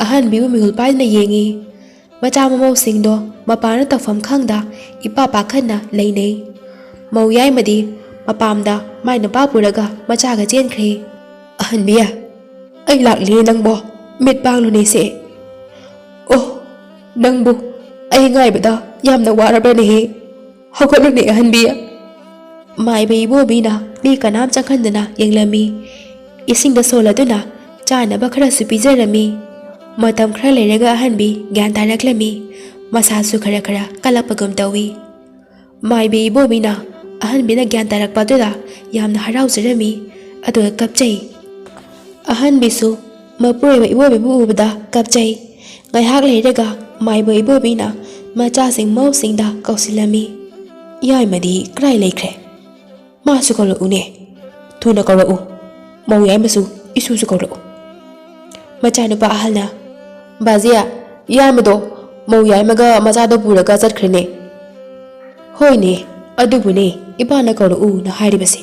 ꯑꯍꯟꯕꯤꯕꯨ ꯃꯤꯍꯨꯜ ꯄꯥꯏꯗꯨꯅ ꯌꯦꯡꯉꯤ꯫ ꯃꯆꯥ ꯃꯃꯧꯁꯤꯡꯗꯣ ꯃꯄꯥꯟꯅ ꯇꯧꯐꯝ ꯈꯪꯗ ꯏꯄꯥ ꯄꯥꯈꯠꯅ ꯂꯩꯅꯩ꯫ ꯃꯧ ꯌꯥꯏꯃꯗꯤ ꯃꯄꯥꯝꯗ ꯃꯥꯏ ꯅꯨꯄꯥ ꯄꯨꯔꯒ ꯃꯆꯥꯒ ꯆꯦꯟꯈ꯭ꯔꯦ꯫ "ꯑꯍꯟꯕꯤ, ꯑꯩ ꯂꯥꯛꯂꯤ, ꯅꯪꯕꯣ ꯃꯤꯠ ꯄꯥꯡꯂꯨꯅꯦꯁꯦ꯫ ꯑꯣ, ꯅꯪꯕꯨ ꯑꯩ ꯉꯥꯏꯕꯗ ꯌꯥꯝꯅ ꯋꯥꯔꯕ꯭ꯔꯅꯦꯍꯦ? ꯍꯧꯒꯠꯂꯨꯅꯦ ꯑꯍꯟꯕꯤ꯫" ꯃꯥꯏꯕ ꯏꯕꯣꯕꯤꯅ ꯃꯤ ꯀꯅꯥꯝ ꯆꯪꯍꯟꯗꯅ ꯌꯦꯡꯂꯝꯃꯤ꯫ ꯏꯁꯤꯡꯗ ꯁꯣꯜꯂꯗꯨꯅ ꯆꯥꯅꯕ ꯈꯔꯁꯨ ꯄꯤꯖꯔꯝꯃꯤ꯫ ꯃꯇꯝ ꯈꯔ ꯂꯩꯔꯒ ꯑꯍꯟꯕꯤ ꯒ꯭ꯌꯥꯟ ꯇꯥꯔꯛꯂꯝꯃꯤ꯫ ꯃꯁꯥꯁꯨ ꯈꯔ ꯈꯔ ꯀꯜꯂꯛꯄꯒꯨꯝ ꯇꯧꯏ꯫ ꯃꯥꯏꯕꯤ ꯏꯕꯣꯕꯤꯅ ꯑꯍꯟꯕꯤꯅ ꯒ꯭ꯌꯥꯟ ꯇꯥꯔꯛꯄ ꯑꯗꯨꯗ ꯌꯥꯝꯅ ꯍꯔꯥꯎꯖꯔꯝꯃꯤ, ꯑꯗꯨꯒ ꯀꯞꯆꯩ꯫ ꯑꯍꯟꯕꯤꯁꯨ ꯃꯄꯨꯔꯣꯏꯕ ꯏꯕꯣꯕꯤꯕꯨ ꯎꯕꯗ ꯀꯞꯆꯩ꯫ ꯉꯥꯏꯍꯥꯛ ꯂꯩꯔꯒ ꯃꯥꯏꯕ ꯏꯕꯣꯕꯤꯅ ꯃꯆꯥꯁꯤꯡ ꯃꯧꯁꯤꯡꯗ ꯀꯧꯁꯤꯜꯂꯝꯃꯤ꯫ "ꯌꯥꯏꯃꯗꯤ ꯀꯗꯥꯏ ꯂꯩꯈ꯭ꯔꯦ? ꯃꯥꯁꯨ ꯀꯧꯔꯛꯎꯅꯦ꯫ ꯊꯨꯅ ꯀꯧꯔꯛꯎ꯫ ꯃꯧ ꯌꯥꯏꯃꯁꯨ ꯏꯁꯨꯁꯨ ꯀꯧꯔꯛꯎ꯫" ꯃꯆꯥꯅꯨꯄꯥ ꯑꯍꯜꯅ, "ꯕꯥꯖꯤꯌꯥ, ꯌꯥꯏꯃꯗꯣ ꯃꯧ ꯌꯥꯏꯃꯒ ꯃꯆꯥꯗꯣ ꯄꯨꯔꯒ ꯆꯠꯈ꯭ꯔꯦꯅꯦ꯫" "ꯍꯣꯏꯅꯦ, ꯑꯗꯨꯕꯨꯅꯦ ꯏꯄꯥꯅ ꯀꯧꯔꯛꯎꯅ ꯍꯥꯏꯔꯤꯕꯁꯦ꯫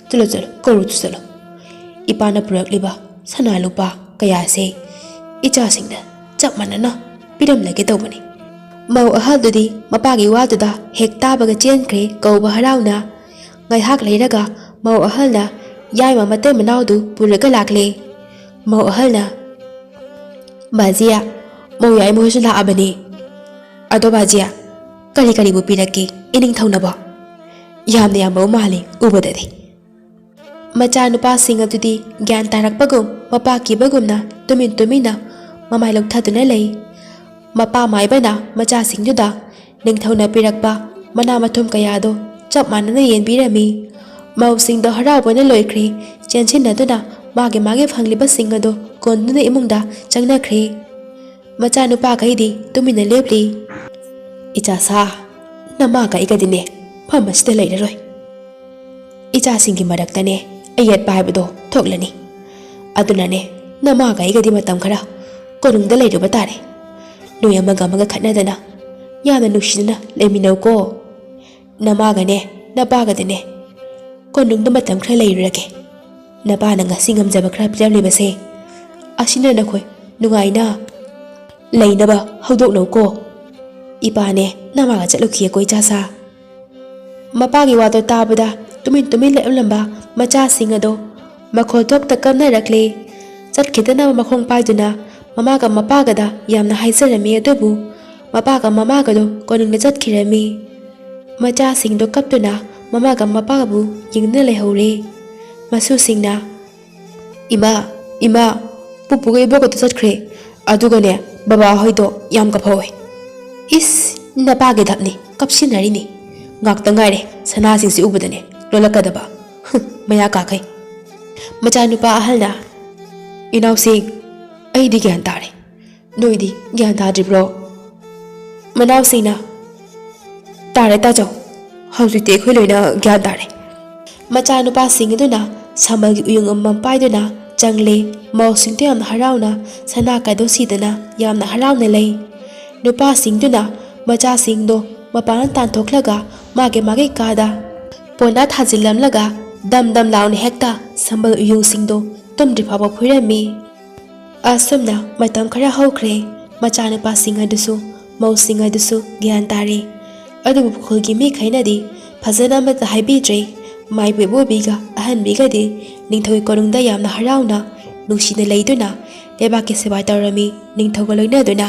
ꯆꯠꯂꯣ, ꯆꯠꯂꯣ, ꯀꯧꯔꯨꯆꯣ ꯆꯠꯂꯣ꯫ ꯏꯄꯥꯅ ꯄꯨꯔꯛꯂꯤꯕ ꯁꯅꯥ ꯂꯨꯄꯥ ꯀꯌꯥꯁꯦ ꯏꯆꯥꯁꯤꯡꯗ ꯆꯞ ꯃꯥꯟꯅꯅ ꯄꯤꯔꯝꯂꯒꯦ ꯇꯧꯕꯅꯤ꯫" ꯃꯧ ꯑꯍꯜꯗꯨꯗꯤ ꯃꯄꯥꯒꯤ ꯋꯥꯗꯨꯗ ꯍꯦꯛ ꯇꯥꯕꯒ ꯆꯦꯟꯈ꯭ꯔꯦ ꯀꯧꯕ ꯍꯔꯥꯎꯅ꯫ ꯉꯥꯏꯍꯥꯛ ꯂꯩꯔꯒ ꯃꯧ ꯑꯍꯜꯅ ꯌꯥꯏꯃ ꯃꯇꯩ ꯃꯅꯥꯎꯗꯨ ꯄꯨꯔꯒ ꯂꯥꯛꯂꯦ꯫ ꯃꯧ ꯑꯍꯜꯅ, "ꯕꯥꯖꯤꯌꯥ, ꯃꯧ ꯌꯥꯏꯃ ꯍꯣꯏꯁꯨ ꯂꯥꯛꯑꯕꯅꯤ꯫ ꯑꯗꯣ ꯕꯥꯖꯤꯌꯥ, ꯀꯔꯤ ꯀꯔꯤꯕꯨ ꯄꯤꯔꯛꯀꯦ ꯏꯅꯤꯡꯊꯧꯅꯕꯣ? ꯌꯥꯝꯅ ꯌꯥꯝꯕꯕꯨ ꯃꯥꯜꯂꯤ ꯎꯕꯗꯗꯤ꯫" ꯃꯆꯥꯅꯨꯄꯥꯁꯤꯡ ꯑꯗꯨꯗꯤ ꯒ꯭ꯌꯥꯟ ꯇꯥꯔꯛꯄꯒꯨꯝ ꯃꯄꯥ ꯀꯤꯕꯒꯨꯝꯅ ꯇꯨꯃꯤꯟ ꯇꯨꯃꯤꯟꯅ ꯃꯃꯥꯏ ꯂꯧꯊꯗꯨꯅ ꯂꯩ꯫ ꯃꯄꯥ ꯃꯥꯏꯕꯅ ꯃꯆꯥꯁꯤꯡꯗꯨꯗ ꯅꯤꯡꯊꯧꯅ ꯄꯤꯔꯛꯄ ꯃꯅꯥ ꯃꯊꯨꯝ ꯀꯌꯥꯗꯣ ꯆꯞ ꯃꯥꯟꯅꯅ ꯌꯦꯟꯕꯤꯔꯝꯃꯤ꯫ ꯃꯧꯁꯤꯡꯗꯣ ꯍꯔꯥꯎꯕꯅ ꯂꯣꯏꯈ꯭ꯔꯦ꯫ ꯆꯦꯟꯁꯤꯟꯅꯗꯨꯅ ꯃꯥꯒꯤ ꯃꯥꯒꯤ ꯐꯪꯂꯤꯕꯁꯤꯡ ꯑꯗꯣ ꯀꯣꯟꯗꯨꯅ ꯏꯃꯨꯡꯗ ꯆꯪꯅꯈ꯭ꯔꯦ꯫ ꯃꯆꯥꯅꯨꯄꯥꯈꯩꯗꯤ ꯇꯨꯃꯤꯟꯅ ꯂꯦꯞꯂꯤ꯫ "ꯏꯆꯥ ꯁꯥ, ꯅꯃꯥꯒ ꯑꯩꯒꯗꯤꯅꯦ ꯐꯝ ꯑꯁꯤꯗ ꯂꯩꯔꯔꯣꯏ꯫ ꯏꯆꯥꯁꯤꯡꯒꯤ ꯃꯔꯛꯇꯅꯦ ꯑꯌꯦꯠꯄ ꯍꯥꯏꯕꯗꯣ ꯊꯣꯛꯂꯅꯤ꯫ ꯑꯗꯨꯅꯅꯦ, ꯅꯃꯥꯒ ꯑꯩꯒꯗꯤ ꯃꯇꯝ ꯈꯔ ꯀꯣꯅꯨꯡꯗ ꯂꯩꯔꯨꯕ ꯇꯥꯔꯦ꯫ ꯅꯣꯏ ꯑꯃꯒ ꯑꯃꯒ ꯈꯠꯅꯗꯅ ꯌꯥꯝꯅ ꯅꯨꯡꯁꯤꯅꯅ ꯂꯩꯃꯤꯟꯅꯧꯀꯣ꯫ ꯅꯃꯥꯒꯅꯦ ꯅꯄꯥꯒꯗꯅꯦ ꯀꯣꯅꯨꯡꯗ ꯃꯇꯝ ꯈꯔ ꯂꯩꯔꯨꯔꯒꯦ꯫ ꯅꯄꯥꯅ ꯉꯁꯤ ꯉꯝꯖꯕ ꯈꯔ ꯄꯤꯔꯝꯂꯤꯕꯁꯦ, ꯑꯁꯤꯅ ꯅꯈꯣꯏ ꯅꯨꯡꯉꯥꯏꯅ ꯂꯩꯅꯕ ꯍꯧꯗꯣꯛꯅꯧꯀꯣ꯫ ꯏꯄꯥꯅꯦ ꯅꯃꯥꯒ ꯆꯠꯂꯨꯈꯤꯒꯦꯀꯣ ꯏꯆꯥꯁꯥ꯫ ꯃꯄꯥꯒꯤ ꯋꯥꯗꯣ ꯇꯥꯕꯗ ꯇꯨꯃꯤꯟ ꯇꯨꯃꯤꯟ ꯂꯦꯞꯂꯝꯕ ꯃꯆꯥꯁꯤꯡ ꯑꯗꯣ ꯃꯈꯣꯜ ꯊꯣꯛꯇ ꯀꯞꯅꯔꯛꯂꯦ꯫ ꯆꯠꯈꯤꯗꯅꯕ ꯃꯈꯣꯡ ꯄꯥꯏꯗꯨꯅ ꯃꯃꯥꯒ ꯃꯄꯥꯒꯗ ꯌꯥꯝꯅ ꯍꯥꯏꯖꯔꯝꯃꯤ, ꯑꯗꯨꯕꯨ ꯃꯄꯥꯒ ꯃꯃꯥꯒꯗꯣ ꯀꯣꯅꯨꯡꯗ ꯆꯠꯈꯤꯔꯝꯃꯤ꯫ ꯃꯆꯥꯁꯤꯡꯗꯣ ꯀꯞꯇꯨꯅ ꯃꯃꯥꯒ ꯃꯄꯥꯕꯨ ꯌꯦꯡꯗꯨꯅ ꯂꯩꯍꯧꯔꯦ꯫ ꯃꯁꯨꯁꯤꯡꯅ, "ꯏꯃꯥ, ꯏꯃꯥ, ꯄꯨꯄꯨꯒ ꯏꯕꯣꯛꯀꯗꯣ ꯆꯠꯈ꯭ꯔꯦ, ꯑꯗꯨꯒꯅꯦ ꯕꯕꯥ ꯍꯣꯏꯗꯣ ꯌꯥꯝ ꯀꯞꯍꯧꯋꯦ꯫" "ꯏꯁ, ꯅꯄꯥꯒꯤ ꯙꯞꯅꯤ, ꯀꯞꯁꯤꯟꯅꯔꯤꯅꯤ꯫ ꯉꯥꯛꯇ ꯉꯥꯏꯔꯦ ꯁꯅꯥꯁꯤꯡꯁꯤ ꯎꯕꯗꯅꯦ ꯂꯣꯜꯂꯛꯀꯗꯕ꯫ ꯍꯨꯝ, ꯃꯌꯥ ꯀꯥꯈꯩ꯫" ꯃꯆꯥꯅꯨꯄꯥ ꯑꯍꯜꯅ, "ꯏꯅꯥꯎꯁꯤꯡ, ꯑꯩꯗꯤ ꯒ꯭ꯌꯥꯟ ꯇꯥꯔꯦ꯫ ꯅꯣꯏꯗꯤ ꯒ꯭ꯌꯥꯟ ꯇꯥꯗ꯭ꯔꯤꯕ꯭ꯔꯣ?" ꯃꯅꯥꯎꯁꯤꯡꯅ, "ꯇꯥꯔꯦ ꯇꯥꯆꯧ, ꯍꯧꯖꯤꯛꯇꯤ ꯑꯩꯈꯣꯏ ꯂꯣꯏꯅ ꯒ꯭ꯌꯥꯟ ꯇꯥꯔꯦ꯫" ꯃꯆꯥꯅꯨꯄꯥꯁꯤꯡ ꯑꯗꯨꯅ ꯁꯝꯕꯜꯒꯤ ꯎꯌꯨꯡ ꯑꯃꯃꯝ ꯄꯥꯏꯗꯨꯅ ꯆꯪꯂꯦ꯫ ꯃꯧꯁꯤꯡꯗꯨ ꯌꯥꯝꯅ ꯍꯔꯥꯎꯅ ꯁꯅꯥ ꯀꯥꯏꯗꯣ ꯁꯤꯗꯅ ꯌꯥꯝꯅ ꯍꯔꯥꯎꯅ ꯂꯩ꯫ ꯅꯨꯄꯥꯁꯤꯡꯗꯨꯅ ꯃꯆꯥꯁꯤꯡꯗꯣ ꯃꯄꯥꯟ ꯇꯥꯟꯊꯣꯛꯂꯒ ꯃꯥꯒꯤ ꯃꯥꯒꯤ ꯀꯥꯗ ꯄꯣꯟꯗꯥ ꯊꯥꯖꯤꯜꯂꯝꯂꯒ ꯗꯝ ꯗꯝ ꯂꯥꯎꯅ ꯍꯦꯛꯇ ꯁꯝꯕꯜ ꯎꯌꯨꯡꯁꯤꯡꯗꯣ ꯇꯨꯝꯗ꯭ꯔꯤ ꯐꯥꯎꯕ ꯐꯨꯔꯝꯃꯤ꯫ ꯑꯁꯨꯝꯅ ꯃꯇꯝ ꯈꯔ ꯍꯧꯈ꯭ꯔꯦ꯫ ꯃꯆꯥꯅꯨꯄꯥꯁꯤꯡ ꯑꯗꯨꯁꯨ, ꯃꯧꯁꯤꯡ ꯑꯗꯨꯁꯨ ꯒ꯭ꯌꯥꯟ ꯇꯥꯔꯦ꯫ ꯑꯗꯨꯕꯨ ꯈꯨꯜꯒꯤ ꯃꯤꯈꯩꯅꯗꯤ ꯐꯖꯅ ꯑꯃꯠꯇ ꯍꯥꯏꯕꯤꯗ꯭ꯔꯦ꯫ ꯃꯥꯏꯕ ꯏꯕꯣꯕꯤꯒ ꯑꯍꯟꯕꯤꯒꯗꯤ ꯅꯤꯡꯊꯧꯒꯤ ꯀꯣꯅꯨꯡꯗ ꯌꯥꯝꯅ ꯍꯔꯥꯎꯅ, ꯅꯨꯡꯁꯤꯅ ꯂꯩꯗꯨꯅ ꯂꯩꯕꯥꯛꯀꯤ ꯁꯦꯕꯥ ꯇꯧꯔꯝꯃꯤ, ꯅꯤꯡꯊꯧꯒ ꯂꯣꯏꯅꯗꯨꯅ꯫